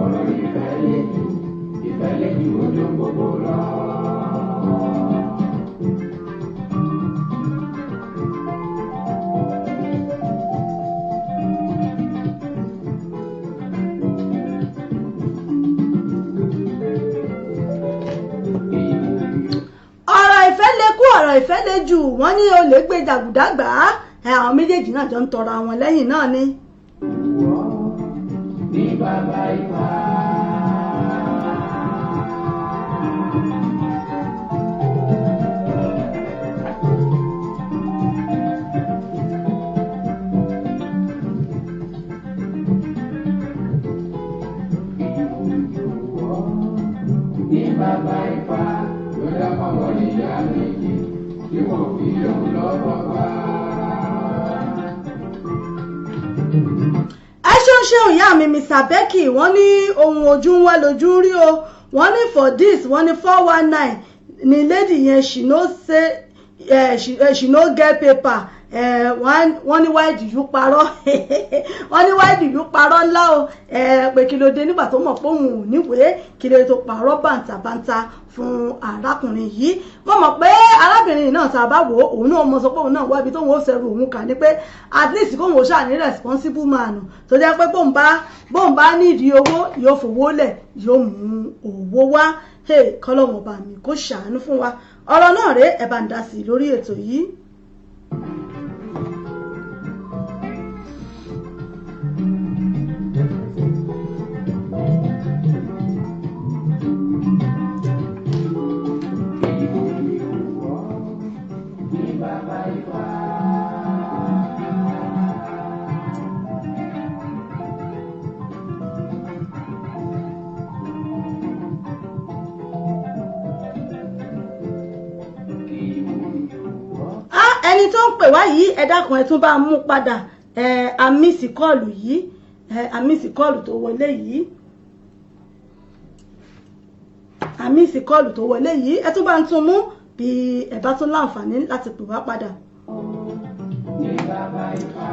ọ̀rọ̀ ìfẹ́ lè jù, ìfẹ́ lè ju ojú gbogbo lọ. Ọ̀rọ̀ ìfẹ́ lè kú, ọ̀rọ̀ ìfẹ́ lè jù, wọ́n ní olè gbé jàgùdàgbà ẹ, àwọn méjèèjì náà jọ ń tọrọ àwọn lẹ́yìn náà ni. Wọ́ ní bàbá ìfà. Ní bàbá ìfà ló dá fáwọn ìyá méjì tí wọ́n fi òun lọ́wọ́ bá. Ẹ ṣeun ṣeun, ìyá mi Mr Becky. Wọ́n ní ohun ojú ń wá lójú rí o. Wọ́n ní for this, wọ́n ní 419 ní lady yẹn, she no say she no get paper. Wọ́n ní why do you parọ́? Wọ́n ní why do you parọ́ ńlá o? Pé kí ló dé nígbà tó mọ̀ pé òun ò níwèé, kí ló dé tó parọ́ bàǹtàbàǹtà fún arákùnrin yìí? Mo mọ̀ pé arábìnrin náà, tá a bá wò ó, òun náà mọ̀ sọ pé òun náà wá ibi tóun ó ṣẹrù òun kà ní pé at least kóun ó ṣáà ní responsible man tó jẹ́ pé bóun bá nídìí owó, yóò fowó lẹ̀, yóò mú owó wá. Kọ́lọ́wọ́n ọba mi kó ṣàánú fún wa. Ọ̀rọ̀ náà rèé, ẹ̀ bá ń dá sí i lórí ètò yìí. Ní bàbá ìfà. Ah, ẹni tó ń pè wá yìí, ẹ dákun, ẹ tún bá mú padà. Ẹ a miss call yìí, ẹ a miss call tó wọlé yìí, a miss call tó wọlé yìí. Ẹ tún bá ń tún mú bí ẹ bá tún láǹfààní láti pè wá padà. Ní bàbá ìfà.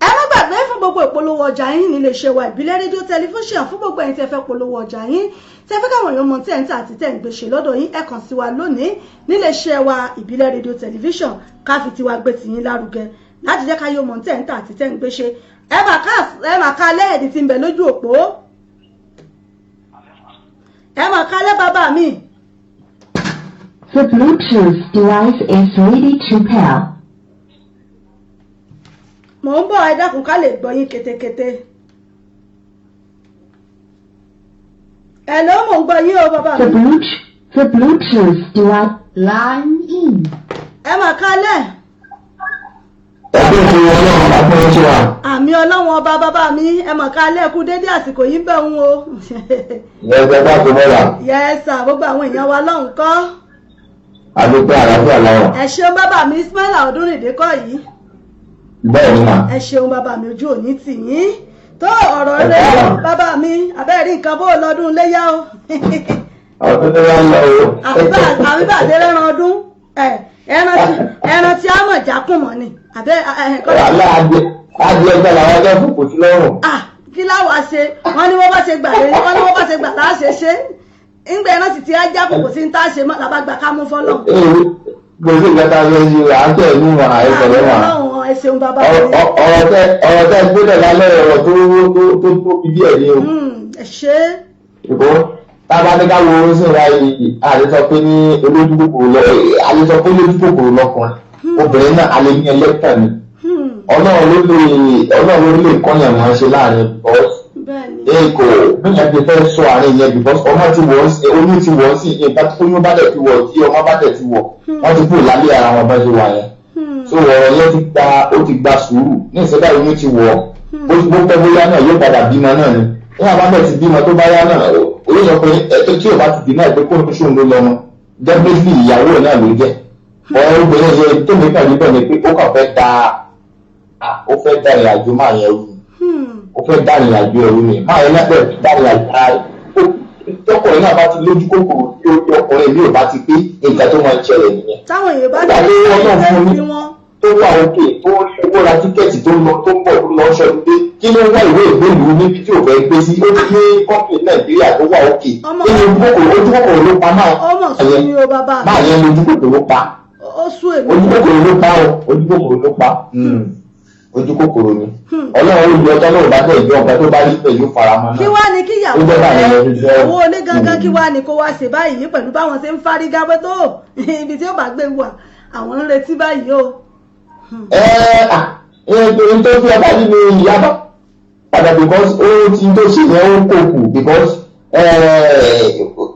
Ẹ má gbàgbé fún gbogbo ìpolówó ọjà yín nílé iṣẹ́ wa, Ìbílẹ̀ Rédíò Tẹlifíṣàn. Fún gbogbo ẹ̀yin tí ẹ fẹ́ polówó ọjà yín, tí ẹ fẹ́ káwọn èèyàn mọ̀ tí ẹ̀ ń tà àti tẹ̀ ń gbé ṣe lọ́dọ̀ yín, ẹ kàn sí wa lónìí nílé iṣẹ́ wa, Ìbílẹ̀ Rédíò Tẹlifíṣàn, ká fi tiwa gbé tiyín lárugẹ láti jẹ́ ká yóò mọ̀ tí ẹ̀ ń tà àti tẹ̀ ń gbé ṣe. Ẹ mà ká lẹ́ẹ̀dì tí ń bẹ lójú òpó. Ẹ mà ká lẹ́, bàbá mi. The Bluetooth device is ready to pair. Mò ń bọ̀, ẹ dákun, ká lè gbọ́ yín ketekete. Ẹ ló mò ń gbọ́ yín o, bàbá The mi. Bluetooth device line in. Ẹ mà kálẹ̀. Ẹgbẹ́ ìṣòro Ọlọ́run àpẹẹrẹ ṣe wà. Àmì Ọlọ́run ọba, bàbá mi, ẹ mà kálẹ̀, kú dédé àsìkò yìí ń bẹ̀ ń o. Ẹgbẹ́ bá tó mọ́ra. Yes sir, gbogbo àwọn èèyàn wa lọ́hùn kọ́? Àdúpẹ́, àlàáfíà làwọn. Ẹ ṣeun, bàbá mi. Ismaila Ọdúnrìndé kọ́ yìí? Bẹ́ẹ̀ ni mà. Ẹ ṣeun, bàbá mi, ojú òní tì yín tó ọ̀rọ̀ rẹ. Bàbá mi, abẹ́rẹ́ nǹkan bó lọ́dún léyà o. Ọdún tó wá ń lọ o. Àbí bàdé rẹ́ran ọdún ẹ, ẹran tí a mọ̀ jákùn mọ́ ni àbẹ́ ẹ kọ́. Wàhálà adìẹ. Adìẹ gbà làwọn ẹgbẹ́ fún kò sí lọ́rùn. Ah, kí láwa ṣe? Wọ́n ní wọ́n bá ṣe gbà lé, wọ́n ní wọ́n bá ṣe gbà láṣẹ ṣe. Ńgbẹ́ náà sì ti á já kò sí ní tá a ṣe mọ́, làbá gbà ká mú fọ́lọ́. Kò sí ìgbà tá a fẹ́ ṣe, à ń tẹ̀ ní ìwọ̀n àìsàn wà. Ọlọ́run, ẹ ṣeun bàbá mi. Ọ̀rọ̀ tẹ́ gbọ́dọ̀ lálẹ́, ọ̀rọ̀ tó tóbi díẹ̀ ni o. Ẹ ṣe. Ìkó tá a bá ní ká wo ó sì ra yìí, a lè sọ pé ní olójú kòkòrò lọ, a lè sọ pé olójú kòkòrò lọkùnrin, obìnrin náà a lè ní ẹlẹ́tàn ni. Ọlọ́run ló lè kọ́yàn máa ṣe láàrin because Bẹ́ẹ̀ ni. Ẹ kò bí yẹn ti fẹ́ sọ àárín yẹn, because ọmọ ti wọ̀ ọ́, oyún ti wọ̀ ọ́ sí nǹkan tó oyún bá dẹ̀ ti wọ̀, tí ọmọ bá dẹ̀ ti wọ̀, wọ́n ti kúrò lálẹ́ ara wọn bá ṣe wà yẹn. So ọ̀rọ̀ yẹn ti gba, ó ti gba sùúrù ní ìṣẹ́dá. Oyún ti wọ̀, bó bó pẹ́ bóyá náà yóò padà bímọ náà ni. Ní àbá bẹ̀ ti bímọ, tó bá yá náà, ó yóò sọ pé ẹ tó tí ò bá ti dì náà pé kó ń ṣóun ló lọ́mọ, definitely ìyàwó ẹ̀ náà ló jẹ́. Ọ̀rọ̀ obìnrin yẹn tó mi kàn níbẹ̀ ni pé ó kàn fẹ́ da, ó fẹ́ da ìrìnàjò máa yẹn rú, ó fẹ́ dá ìrìnàjò ẹ̀rú ni máa yẹn náà dá ìrìnàjò. Tọkùnrin náà bá ti lójú kòkòrò, tí ọkùnrin mi ò bá ti pé, nǹkan tó máa ń ṣẹlẹ̀ nìyẹn. Táwọn èèyàn bá Nígbà tó Ọlọ́run fún ti ní wọn. tó wà òkè, tó rí owó ra ticket, tó lọ, tó ń bọ̀, tó lọ ṣọdún, kí ló ń wá ìwé ìgbélùú níbi tí ò fẹ́ gbé sí? Ó ti ní company Nàìjíríà tó wà òkè. Kí ni ojú kòkòrò? Ojú kòkòrò ló pa máa Ọmọ sún mi o, bàbá. Máa yẹn lójú kòkòrò pa. Ó sú èmi. Ojú kòkòrò ló pa o, ojú kòkòrò ló pa. Ojú kòkòrò ni. Ọlọ́run ó yọ ọtọ́ náà bá dẹ̀ yọ ọ̀gá tó bá rí pẹ̀, yóò fara mọ́ náà. Kí wá ní kíyàwó Ó jẹ́ báyìí rẹ lọ sí jẹ́. Ìyàwó olé gangan, kí wá ní kó wá ṣe báyìí pẹ̀lú báwọn ṣe ń fárígá pé tó ibi tí ó bá gbé wà, àwọn ń retí báyìí o? Ẹ à ẹ n tó fi ọba yìí ni ìyá bá padà, because ó ti tó ṣe yẹn, ó kò kù, because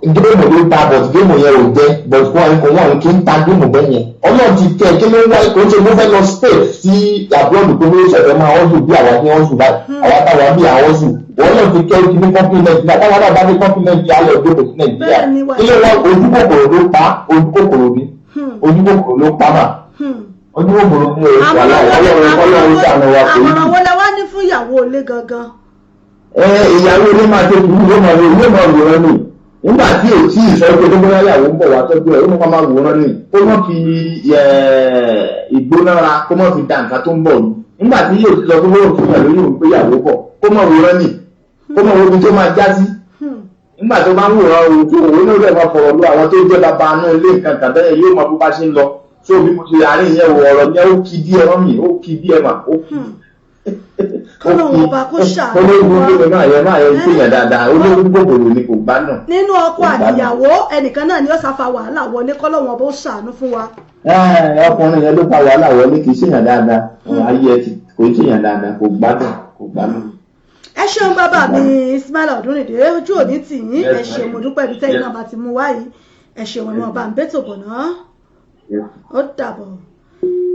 game ló ta, but game yẹn ò jẹ́, but wọ́n kì í ta game bẹ́ẹ̀ yẹn. Ọlọ́run ti kẹ́. Kí ló ń wá? Kò ń ṣe mo fẹ́ lọ stay sí abroad tó ní ṣẹ̀fẹ̀ máa hustle bí àwa ní hustle báyìí, àwa táwa bí àwọn hustle. Wọ́n náà ti kẹ́, ti ní company Nàìjíríà, táwa náà bá ní company Nàìjíríà lọ jókòó sí Nàìjíríà. Bẹ́ẹ̀ ni wà. Kí ló wá? Ojú kòkòrò ló pa, ojú kòkòrò ni, ojú kòkòrò ló pa mà, ojú kòkòrò ní o. Wàhálà, Ọlọ́run ṣàánú wa kò Àmọ̀ràn yí. wo lẹ wá ní fún ìyàwó ilé gangan? Ẹ ìyàwó ilé máa tó kú, yóò máa wòran ni. Nígbà tí ò tí ì sọ pé tó bóyá ìyàwó ń bọ̀ wá tọ́jú ẹ̀, ó máa wòran ni, kó má fi ìgbónára, kó má fi da nǹkan tó ń bọ̀ lù. Nígbà tí yóò ti sọ pé bóyá òfin yàn lórí òun pé ìyàwó bọ̀, kó má wòran ni, kó má wo ibi tó máa já sí. Nígbà tó bá ń wòran òun tó òun náà rẹ̀ máa fọ̀rọ̀ lọ àwọn tó jẹ́ bàbá inú ilé, nǹkan kan bẹ́ẹ̀, yóò mọ bó bá ṣe ń lọ. So bí mo ṣe àárín yẹn wọ ọ̀rọ̀ yẹn, ó kí díẹ̀ mọ́ mi, ó kí díẹ̀ mà, ó kí. Kọ́lọ́run ọba kó ṣàánú Ológun wa. ló máa yẹ, máa yẹ ń pèyàn dáadáa, ológun kòkòrò ni, kò gbádùn. Nínú ọkọ àtìyàwó, ẹnìkan náà ni ó sáfa wàhálà wọlé. Kọ́lọ́run ọba ó ṣàánú fún wa. Ẹ, ọkùnrin yẹn ló fa wàhálà wọlé, kì í ṣèyàn dáadáa. Ayé ẹ ti kò í ṣèyàn dáadáa, kò gbádùn, kò gbádùn. Ẹ ṣeun bàbá mi Ismail Ọdúnrìndé, ojú òní tì yín. Ẹ ṣeun, mo dúpẹ́ ibi tẹ́yìn náà bá ti mú wá yìí. Ẹ ṣeun, ẹ̀mọ́ ọba ń bẹ́tò bọ̀ náà, ó dàbọ̀.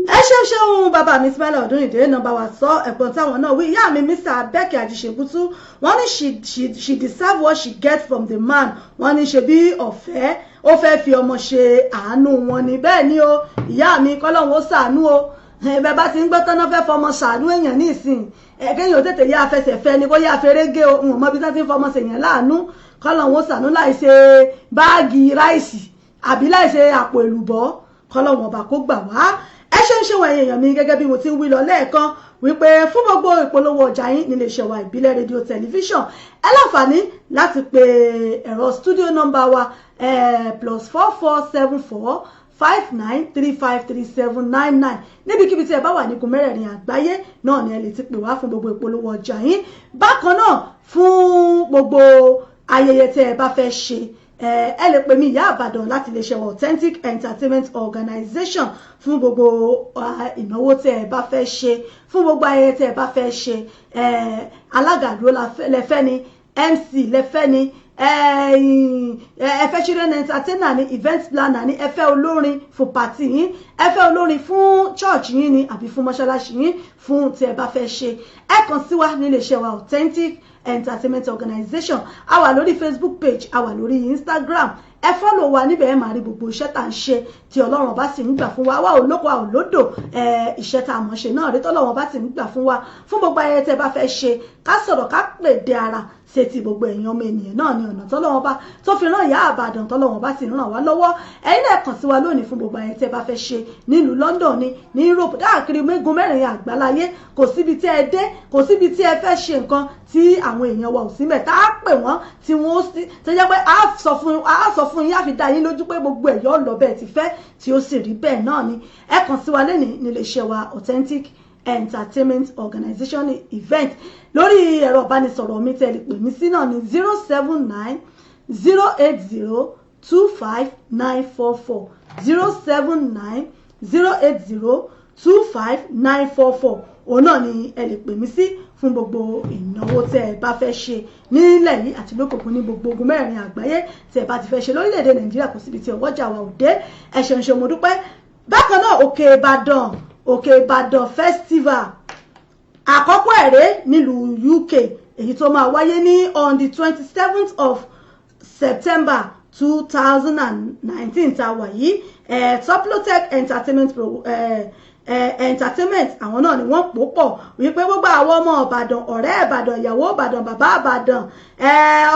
Ẹ ṣeun ṣeun bàbá mi Ismail Ọdúnrìndé nọ́mbà wa sọ ẹ̀gbọ́n táwọn náà wí. Ìyá mi Mr. Becky Ajíṣebútú, wọ́n ní she deserve what she get from the man. Wọ́n ní ṣe bí ọ̀fẹ́ ó fẹ́ fi ọmọ ṣe àánú wọn ni. Bẹ́ẹ̀ ni o, ìyá mi, kọ́lọ́hún ó ṣàánú o. Ẹ̀bẹ̀ bá ti ń gbọ́ tán náà fẹ́ fọmọ ṣàánú èèyàn ní ìsìn, ẹ̀kẹ́yìn ò tètè yá afẹsẹ̀ fẹ́ ni, kó yá afẹ́rẹ́gẹ́ o. Ń mọ bí tán ti ń fọmọ ṣèyàn láàánú. Kọ́lọ́hún ó ṣàánú, láì ṣe báàgì ráìsì àbí láì ṣe àpò èlùbọ́. Kọ́lọ́hún ọba kó gbà wá. Ẹ ṣe ń ṣe wọ̀nyí, èèyàn mi, gẹ́gẹ́ bí mo ti ń wí lọ lẹ́ẹ̀kan wípé fún gbogbo ìpolówó ọjà yín nílé iṣẹ́ wa Ìbílẹ̀ Rédíò Tẹlifíṣàn, ẹ láǹfààní láti pe ẹ̀rọ studio number wa, +44 7459 353799. Níbikíbi tí ẹ bá wà ní igun mẹ́rẹ̀ẹ̀rin àgbáyé náà ni ẹ lè ti pè wá fún gbogbo ìpolówó ọjà yín. Bákan náà, fún gbogbo ayẹyẹ tí ẹ bá fẹ́ ṣe, ẹ lè pè mí, Ìyá Àbàdàn, láti lè ṣe Authentic Entertainment Organization, fún gbogbo ìnáwó tí ẹ bá fẹ́ ṣe, fún gbogbo ayẹyẹ tí ẹ bá fẹ́ ṣe. Alága àdúró lẹ́fẹ́ ni, MC lẹ́fẹ́ ni, ẹ fẹ́ children entertainer ni, event planner ni, ẹ fẹ́ olórin fún party yín, ẹ fẹ́ olórin fún church yín ni àbí fún mọ́ṣáláṣí yín, fún tí ẹ bá fẹ́ ṣe, ẹ kàn sí wa nílé iṣẹ́ wa Authentic Entertainment Organization. A wà lórí Facebook page, a wà lórí Instagram. Ẹ follow wa níbẹ̀, ẹ máa rí gbogbo iṣẹ́ tá à ń ṣe tí Ọlọ́run bá sì ń gbà fún wa. Wá ò lóko, a ò lódò, iṣẹ́ tá a mọ̀ ṣe náà rí tọ́lọ́run bá sì ń gbà fún wa. Fún gbogbo ayẹyẹ tẹ́ bá fẹ́ ṣe, ká sọ̀rọ̀, ká pèdè ara. Ṣe ti gbogbo ẹ̀yin ọmọ ènìyàn náà ní ọ̀nà tọ́lọ́wọ́n bá tó fi rán ìyá Àbàdàn, tọ́lọ́wọ́n bá sì ràn wá lọ́wọ́. Ẹ̀yin náà kàn sí wa lónìí fún gbogbo àyẹ̀ tẹ́ bá fẹ́ ṣe nílùú London ni, ní Europe, káàkiri mégun mẹ́rin àgbáláyé. Kò síbi tí ẹ dé, kò síbi tí ẹ fẹ́ ṣe nǹkan tí àwọn èèyàn wa ò sí mẹ́ tá a pè wọ́n tí wọ́n sì tó jẹ́ pé a sọ fún yín, á fi dá yín lójú pé gbogbo ẹ̀ yóò lọ bẹ́ẹ̀ ti fẹ́, tí ó sì rí bẹ́ẹ̀ náà ni. Ẹ kàn sí wa lẹ́nìí nílé iṣẹ́ wa, Authentic Entertainment Organization Event. Lórí ẹ̀rọ ìbánisọ̀rọ̀ mi tẹ́ lè pè mí sí náà ní 07908025944, 07908025944. Òun náà ni ẹ lè pè mí sí fún gbogbo ìnáwó tẹ́ ẹ bá fẹ́ ṣe nílẹ̀ yìí àti lókòkun, ní gbogbo ogun mẹ́rin àgbáyé tẹ́ ẹ bá ti fẹ́ ṣe lórílẹ̀‐èdè Nàìjíríà. Kò síbi tí ọwọ́jà wa ò dé. Ẹ ṣeun ṣeun, mo dúpẹ́. Bákan náà, Òkè Ìbàdàn, Òkè Ìbàdàn Festival àkọ́kọ́ ẹ̀rẹ́ nílùú UK, èyí tó máa wáyé ní on the 27th of September 2019 tá a wà yìí, Toplotech Entertainment Pro, Entertainment, àwọn náà ni wọ́n pò pọ̀ wípé gbogbo àwọn ọmọ Ìbàdàn, ọ̀rẹ́ Ìbàdàn, ìyàwó Ìbàdàn, bàbá Ìbàdàn,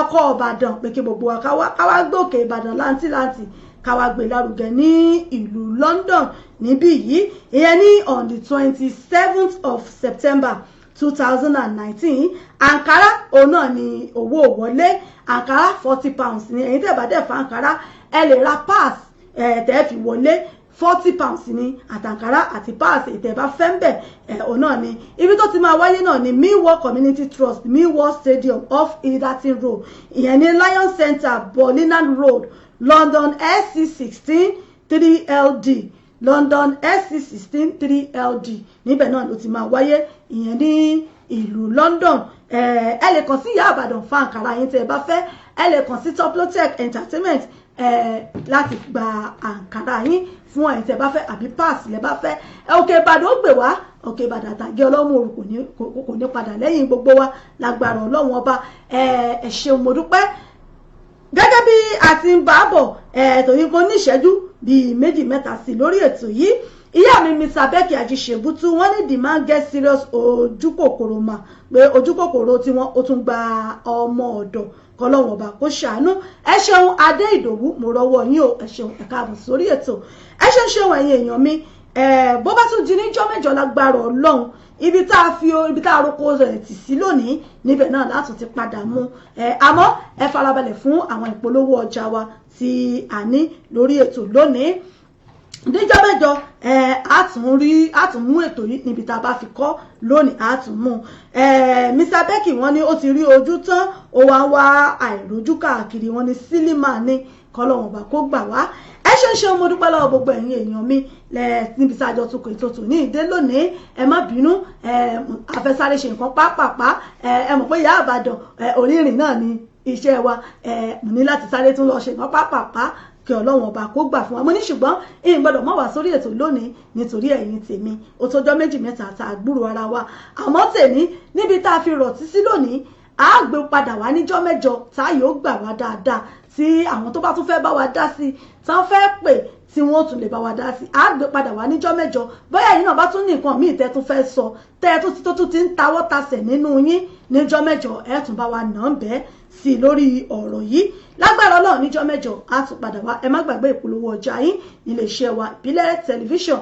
ọkọ Ìbàdàn, pé kí gbogbo wa káwá gbòkè Ìbàdàn láǹtìláǹtì, káwá gbé lárugẹ ní ìlú London níbí yìí. Ìyẹn ní on the 27th of September 2019. Ankara, òun náà ni owó wọlé. Ankara, £40 ní. Ẹ̀yin tẹ́ bá dẹ̀ fa Ankara, ẹ lè ra pass ẹ̀ tẹ́ fi wọlé. £40 ní àtànkárá àti pass ìtẹ̀ bá fẹ́ ń bẹ̀ ẹ̀. Òun náà ni ibi tó ti máa wáyé náà ní Millwall Community Trust, Millwall Stadium, off Ilderton Road, ìyẹn ní Lion Centre, Bolinan Road, London, SC16 3LD, London SC16 3LD. Níbẹ̀ náà ló ti máa wáyé, ìyẹn ní ìlú London. Ẹ lè kàn sí Ìyá Àbàdàn fún àǹkárá yín tẹ́ ẹ bá fẹ́. Ẹ lè kàn sí Toplotech Entertainment láti gba àǹkárá yín fún ẹ̀yin tẹ́ bá fẹ́, àbí pass lẹ́ bá fẹ́. Òkè Ìbàdàn ó gbè wá. Òkè Ìbàdàn àtàgé ọlọ́mú òru kò ní padà lẹ́yìn gbogbo wa lágbára Ọlọ́run Ọba. Ẹ ṣeun, mo dúpẹ́. Gẹ́gẹ́ bí a ti ń bá bọ̀, torí mo ní ìṣẹ́jú bíi méjì mẹ́ta sí lórí ètò yìí, ìyá mi Mr. Becky Ajíṣebútú, wọ́n ní the man get serious ojú kòkòrò mà, pé ojú kòkòrò tí wọ́n ó tún gba ọmọ ọ̀dọ̀, kọlọ́wọ̀n ọba kó ṣàánú. Ẹ ṣeun, Adé Ìdòwú, mo rọwọ́ yín o. Ẹ ṣeun, ẹ káàbọ̀ sórí ètò. Ẹ ṣeun ṣeun, ẹ̀yin èèyàn mi. Bó bá tún di níjọ́ mẹ́jọ lágbára Ọlọ́run, ibi tá a fi ibi tá a roko rẹ̀ tì sí lónìí, níbẹ̀ náà látún ti padà mú ẹ. Àmọ́ ẹ farabalẹ̀ fún àwọn ìpolówó ọjà wa tí a ní lórí ètò lónìí. Níjọ́ mẹ́jọ, ẹ á tún rí, á tún mú ètò yìí níbi tá a bá fi kọ́ lónìí, á tún mú ẹ. Mr. Becky, wọ́n ní ó ti rí ojú tán, ó wá ń wá àìrójú káàkiri. Wọ́n ní sílímà ní, kọlọ́wọ́n ọba kó gbà wá. Ẹ ṣe ń ṣe, mo dúpẹ́ lọ́wọ́ gbogbo ẹ̀yin èèyàn mi lẹ níbi tí a jọ tukọ̀ ètò tò ní ìdé lónìí. Ẹ má bínú, ẹ afẹ́sáré ṣe nǹkan pápápá. Ẹ mọ̀ pé Ìyá Àbàdàn orírìn náà ni iṣẹ́ wa. Ẹ mo ní láti sáré tún lọ ṣe nǹkan pápápá, kí Ọlọ́run Ọba kó gbà fún wa. Mo ní ṣùgbọ́n ìyìn gbọ́dọ̀ má wá sórí ètò lónìí nítorí ẹ̀yin tèmi. Ó tọjọ́ méjì mẹ́ta tá a gbúrò ara wa. Àmọ́ tèmi, níbi tá a fi rọ̀tí sí lónìí, a gbé padà wá níjọ́ mẹ́jọ tá yóò gbà wá dáadáa, tí àwọn tó bá tún fẹ́ bá wa dá sí, tán fẹ́ pè, tí wọ́n tún lè bá wa dá sí. A gbé padà wá níjọ́ mẹ́jọ. Bóyá ẹ̀yin náà bá tún ní nǹkan míì tẹ́ tún fẹ́ sọ, tẹ́ tún tó tún ti ń tawọ́ tasẹ̀ nínú yín, níjọ́ mẹ́jọ ẹ̀ tún bá wa nà ń bẹ́ẹ̀ sí lórí ọ̀rọ̀ yìí lágbára Ọlọ́run. Níjọ́ mẹ́jọ á tún padà wá. Ẹ má gbàgbé ìpolówó ọjà yín nílé iṣẹ́ wa, Ìbílẹ̀ Tẹlifíṣàn.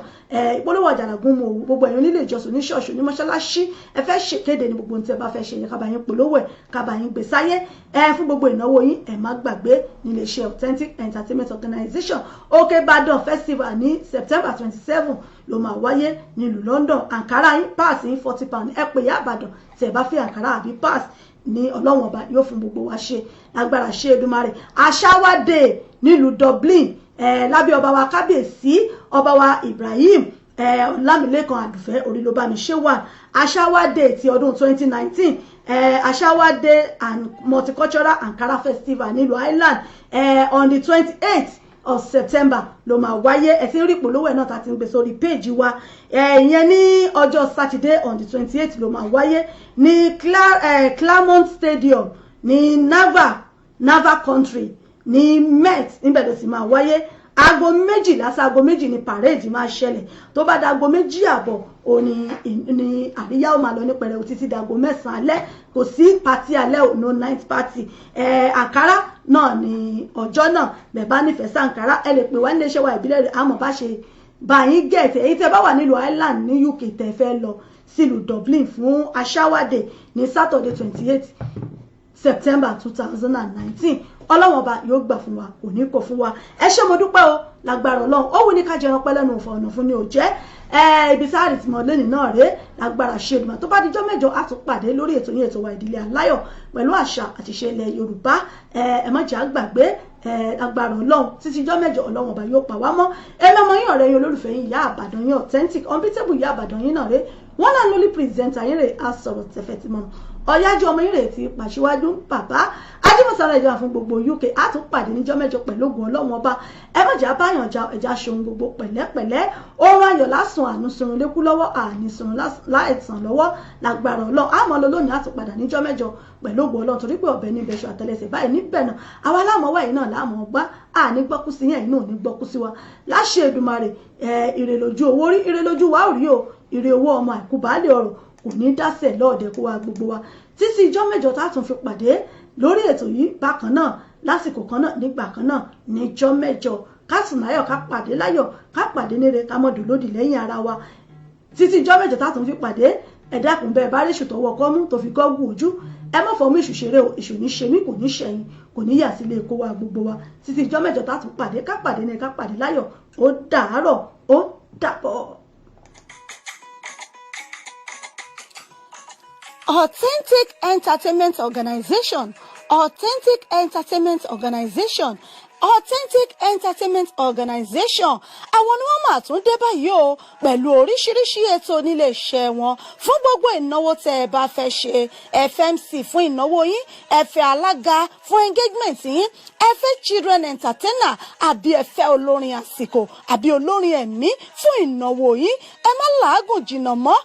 Ìpolówó ọjà làgùn mọ òwò. Gbogbo ẹ̀yin onílé ìjọsìn, ní ṣọ́ọ̀ṣì, ní mọ́ṣáláṣí, ẹ fẹ́ ṣèkéde ní gbogbo ohun tí ẹ bá fẹ́ ṣe yẹn, ká bá yín polówó ẹ̀, ká bá yín gbé sáyé ẹ fún gbogbo ìnáwó yín. Ẹ má gbàgbé nílé iṣẹ́ Authentic Entertainment Organization, Òkè Ìbàdàn Festival ní September 27 ló máa wáyé nílùú London. Àǹkárá yín, pass yín, £40. Ẹ pè Ìyá Ìbàdàn tí ẹ bá fi àǹkárá àbí pass ní. Ọlọ́wọ̀n Ọba yóò fún gbogbo wa ṣe lágbára ṣe Èdùmàrè. Àṣàwádé nílùú Dublin, lábẹ́ ọba wa, kábíyèsí ọba wa Ibrahim Ọlámilẹ́kan Àdùfẹ́ Orílọ́bámiṣẹ́ wà. Àṣàwádé ti ọdún 2019, Àṣàwádé and Multicultural Ankara Festival nílùú Ireland, on the 28th of September ló máa wáyé. Ẹ ti ń rí ìpolówó ẹ̀ náà tá a ti ń gbé sórí péèjì wa. Ìyẹn ní ọjọ́ Saturday on the 28 ló máa wáyé ní Claremont Stadium ní Nava Country ní Met. Níbẹ̀ ló sì máa wáyé. Aago 12 sáago 2 ni parade máa ṣẹlẹ̀. Tó bá dago 2:30 òní ní àríyá ó máa lọ ní pẹrẹu títí dago 9 alẹ́. Kò sí party alẹ́ ò, no night party. Àǹkárá náà ní ọjọ́ náà. Bẹ́ẹ̀ bá nífẹ̀ẹ́ sí àǹkárá, ẹ lè pè wá nílé iṣẹ́ wa ìbílẹ̀ rẹ̀, àmọ́ bá ṣe bá yín get. Èyí tẹ́ bá wà nílùú Ireland, ní UK, tẹ́ fẹ́ lọ sílùú Dublin fún Ashawa Day ní Saturday 28 September 2019, Ọlọ́wọ́n Ọba yóò gbà fún wa, kò ní kọ̀ fún wa. Ẹ ṣé, mo dúpẹ́ o. Lágbára Ọlọ́run, ó wù ní ká jẹran pẹ́ lẹ́nu òfò, ọ̀nà fún ni ò jẹ́. Ibi sáàrì tí mo lónìí náà rèé. Lágbára ṣe ìdùnnú, tó bá dijọ́ mẹ́jọ, á tún pàdé lórí ètò yín, ètò wa, Ìdílé Aláyọ̀, pẹ̀lú àṣà àti ìṣe ilẹ̀ Yorùbá. Ẹ má jẹ́ àgbàgbé. Agbára Ọlọ́run, títí ijọ́ mẹ́jọ, Ọlọ́run Ọba yóò pa wá mọ́. Ẹ mọ́mọ́ yín, ọ̀rẹ́ yín, olólùfẹ́ yín, Ìyá Àbàdàn yín, authentic, unbeatable Ìyá Àbàdàn yín náà rèé, wọ́n náà lórí presenter yín rè, á sọ̀rọ̀ tẹ̀fẹ̀ tí mọ́ ọ̀yájú ọmọ yín rè ti pàṣíwájú bàbá ajímọ̀sára ìjọba fún gbogbo UK. Á tún pàdé níjọ́ mẹ́jọ pẹ̀lú ògùn Ọlọ́run Ọba. Ẹ má jẹ́ abáyàn ja ẹja, ṣohun gbogbo pẹ̀lẹ́pẹ̀lẹ́. Oorun ayọ̀ lásùn, àánú sunrun lékú lọ́wọ́, àní sunrun láìsàn lọ́wọ́, lágbára Ọlọ́run. Àmọ́ lọ lónìí, á tún padà níjọ́ mẹ́jọ pẹ̀lú ògùn Ọlọ́run, torí pé ọ̀bẹ ní ibẹ̀ṣọ àtẹlẹsẹ̀ báyìí níbẹ̀ náà. Àwa láàmú wáyé náà láàmú ọgbá, àní gbọ́kú sí yẹn, inú ò ní gbọ́kú sí wa láṣẹ Èdùmàrè. Ire lójú owó rí, ire lójú wa ò rí o. Ire owó ọmọ, àìkú baálé ọ̀rọ̀ kò ní dásẹ̀ lọ́ọ̀dẹ̀ kó wa gbogbo wa. Títí ijọ́ mẹ́jọ tá a tún fi pàdé lórí ètò yìí bákan náà, lásìkò kan náà, nígbà kan náà, níjọ́ mẹ́jọ, ká sùn láyọ̀, ká pàdé láyọ̀, ká pàdé níre, ká mọ̀dù lódì lẹ́yìn ara wa. Títí ijọ́ mẹ́jọ tá a tún fi pàdé, ẹ dákun, bẹ́ẹ̀ bá rí èṣù tọwọ́ kọ́ mú tó fi gọ́gùn ojú, ẹ má fọmú èṣù ṣeré o. Èṣù ní ṣe mí, kò ní ṣẹ̀yìn, kò ní yà sílé kó wa gbogbo wa. Títí ijọ́ mẹ́jọ tá a tún pàdé, ká pàdé ní, ká pàdé láyọ̀. Ó dàárọ̀, ó dàbọ̀. Authentic Entertainment Organization, Authentic Entertainment Organization, Authentic Entertainment Organization, àwọn ni wọ́n máa tún dé báyìí o, pẹ̀lú oríṣiríṣi ètò nílé iṣẹ́ wọn fún gbogbo ìnáwó tẹ́ ẹ bá fẹ́ ṣe. FMC fún ìnáwó yín, ẹ fẹ́ alága fún engagement yín, ẹ fẹ́ children entertainer, àbí ẹ fẹ́ olórin àsìkò, àbí olórin ẹ̀mí fún ìnáwó yín, ẹ má làágùn jìnnà mọ́.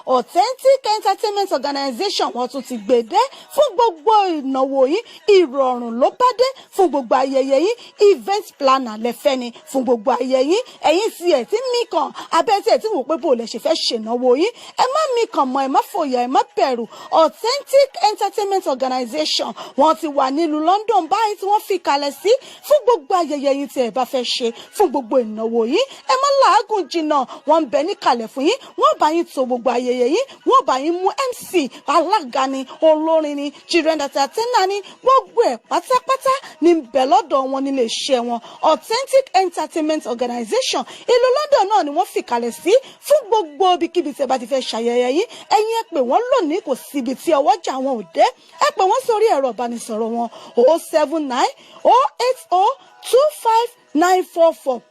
Authentic Entertainment Organization, wọ́n tún ti gbèdé fún gbogbo ìnáwó yín. Ìrọ̀rùn ló bá dé fún gbogbo ayẹyẹ yín. Event planner lẹ́fẹ́ ni fún gbogbo ayẹyẹ yín. Ẹ̀yin tí ẹ̀ tí mí kàn abẹ́ tí ẹ̀ tí wò pé bò lẹ̀ ṣe fẹ́ ṣènáwó yín, ẹ má mí kàn mọ́, ẹ má fòyà, ẹ má bẹ̀rù. Authentic Entertainment Organization, wọ́n ti wà nílùú London báyìí tí wọ́n fi kalẹ̀ sí fún gbogbo ayẹyẹ yín tí ẹ bá fẹ́ ṣe, fún gbogbo ìnáwó yín. Ẹ má làágùn jìnnà, wọ́n ń bẹ níkàlẹ̀ fún yín. Wọ́n bá yín to gbogbo ayẹyẹ yín, wọ́n bá yín mú MC, alága ni, olórin ni, children entertainer ni, gbogbo ẹ̀ pátápátá ní bẹ̀ lọ́dọ̀ wọn nílé iṣẹ́ wọn. Authentic Entertainment Organization, ìlú London náà ni wọ́n fìkàlẹ̀ sí fún gbogbo ibikíbi tí ẹ bá ti fẹ́ ṣayẹyẹ yín. Ẹ̀yin ẹ pè wọ́n lónìí, kò síbi tí ọwọ́jà wọn ò dé. Ẹ pè wọ́n sórí ẹ̀rọ ìbánisọ̀rọ̀ wọn: 079 080 25944,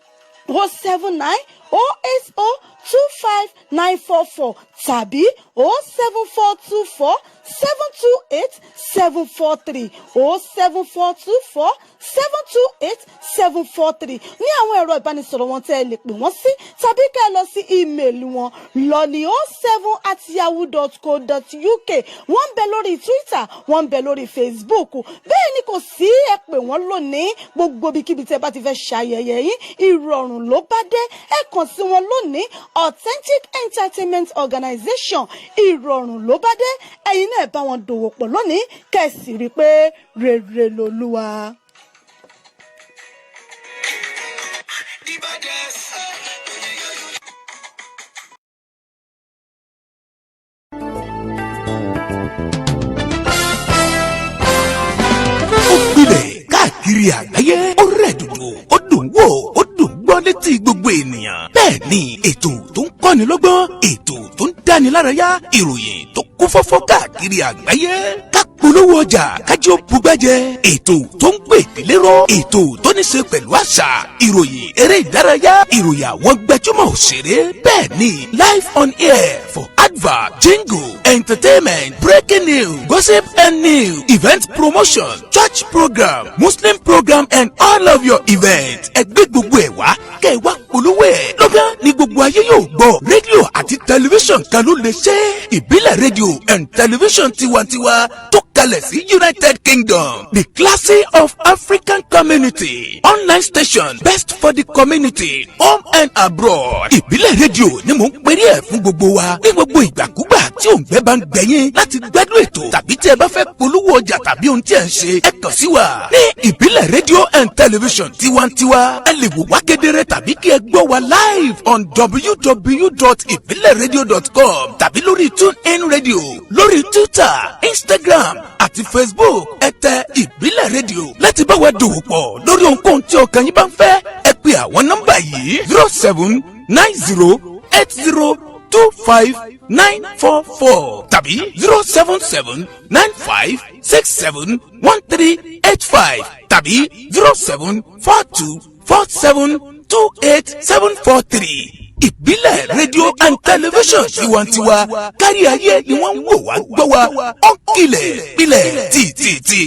079 080 25944, tàbí 07424 728 743, 07424 728 743 ní àwọn ẹ̀rọ ìbánisọ̀rọ̀ wọn tẹ́ ẹ lè pè wọ́n sí, tàbí kẹ́ ẹ lọ sí email wọn lọ́ní07@yahoo.co.uk. Wọ́n ń bẹ lórí Twitter, wọ́n ń bẹ lórí Facebook. Bẹ́ẹ̀ ni, kò sí, ẹ pè wọ́n lónìí. Gbogbo ibikíbi tẹ́ bá ti fẹ́ ṣayẹyẹ yín, ìrọ̀rùn ló bá dé. Ẹ kàn sí wọn lónìí. Authentic Entertainment Organization, ìrọ̀rùn ló bá dé. Ẹ̀yin náà bá wọn dòwò pọ̀ lónìí, kẹ́ ẹ sì rí i pé rere lolúwa. The baddest. Ó gbilẹ̀ káàkiri àgbáyé, ó rẹ̀ dòdò, ó dùn wò, ó dùn gbọ́ létí gbogbo ènìyàn. Bẹ́ẹ̀ ni, ètò tó ń kọ́ni lọ́gbọ́n, ètò tó ń dáni lárayá, ìròyìn tó kún fọ́fọ́ káàkiri àgbáyé, ká polówó ọjà kájí ó bugbẹ́jẹ, ètò tó ń pè délérò, ètò tó ní ṣe pẹ̀lú àṣà, ìròyìn eré ìdárayá, ìròyìn àwọn gbajúmọ̀ òṣèré. Bẹ́ẹ̀ ni, live on air for advert, jingle, entertainment, breaking news, gossip and news, event promotion, church program, Muslim program and all of your events. Ẹ gbé gbogbo ẹ̀ wá, kẹ́ ẹ wá polówó ẹ̀ lọ́gán ní gbogbo ayé yóò gbọ́. Rédíò àti tẹlifíṣàn kan ló lè ṣe é. Ìbílẹ̀ Radio and Television tiwantiwa tó kalẹ̀ sí United Kingdom, the classy of African community online station, best for the community, home and abroad. Ìbílẹ̀ Rédíò ni mò ń perí ẹ̀ fún gbogbo wa ní gbogbo ìgbàkúgbà tí òǹgbẹ bá ń gbẹ̀yìn láti gbádùn ètò tàbí tí ẹ bá fẹ́ polówó ọjà tàbí ohun tí ẹ ń ṣe, ẹ kàn sí wa ní Ìbílẹ̀ Radio and Television tiwantiwa. Ẹ lè wò wá kedere tàbí kí ẹ gbọ́ wa live on www.ibileradio.com tàbí lórí TuneIn Radio, lórí Twitter, Instagram àti Facebook. Ẹ tẹ Ìbílẹ̀ Rédíò. Láti bá wa dòwò pọ̀ lórí ohunkóhun tí ọkàn yín bá ń fẹ́, ẹ pè àwọn nọ́mbà yìí: 07908025944 tàbí 07795671385 tàbí 07424728743. Ìbílẹ̀ Radio and Television tiwantiwa, kárí ayé ni wọ́n ń wò wá gbọ́ wa, ó ń kilẹ̀ pilẹ̀ tìtìtì.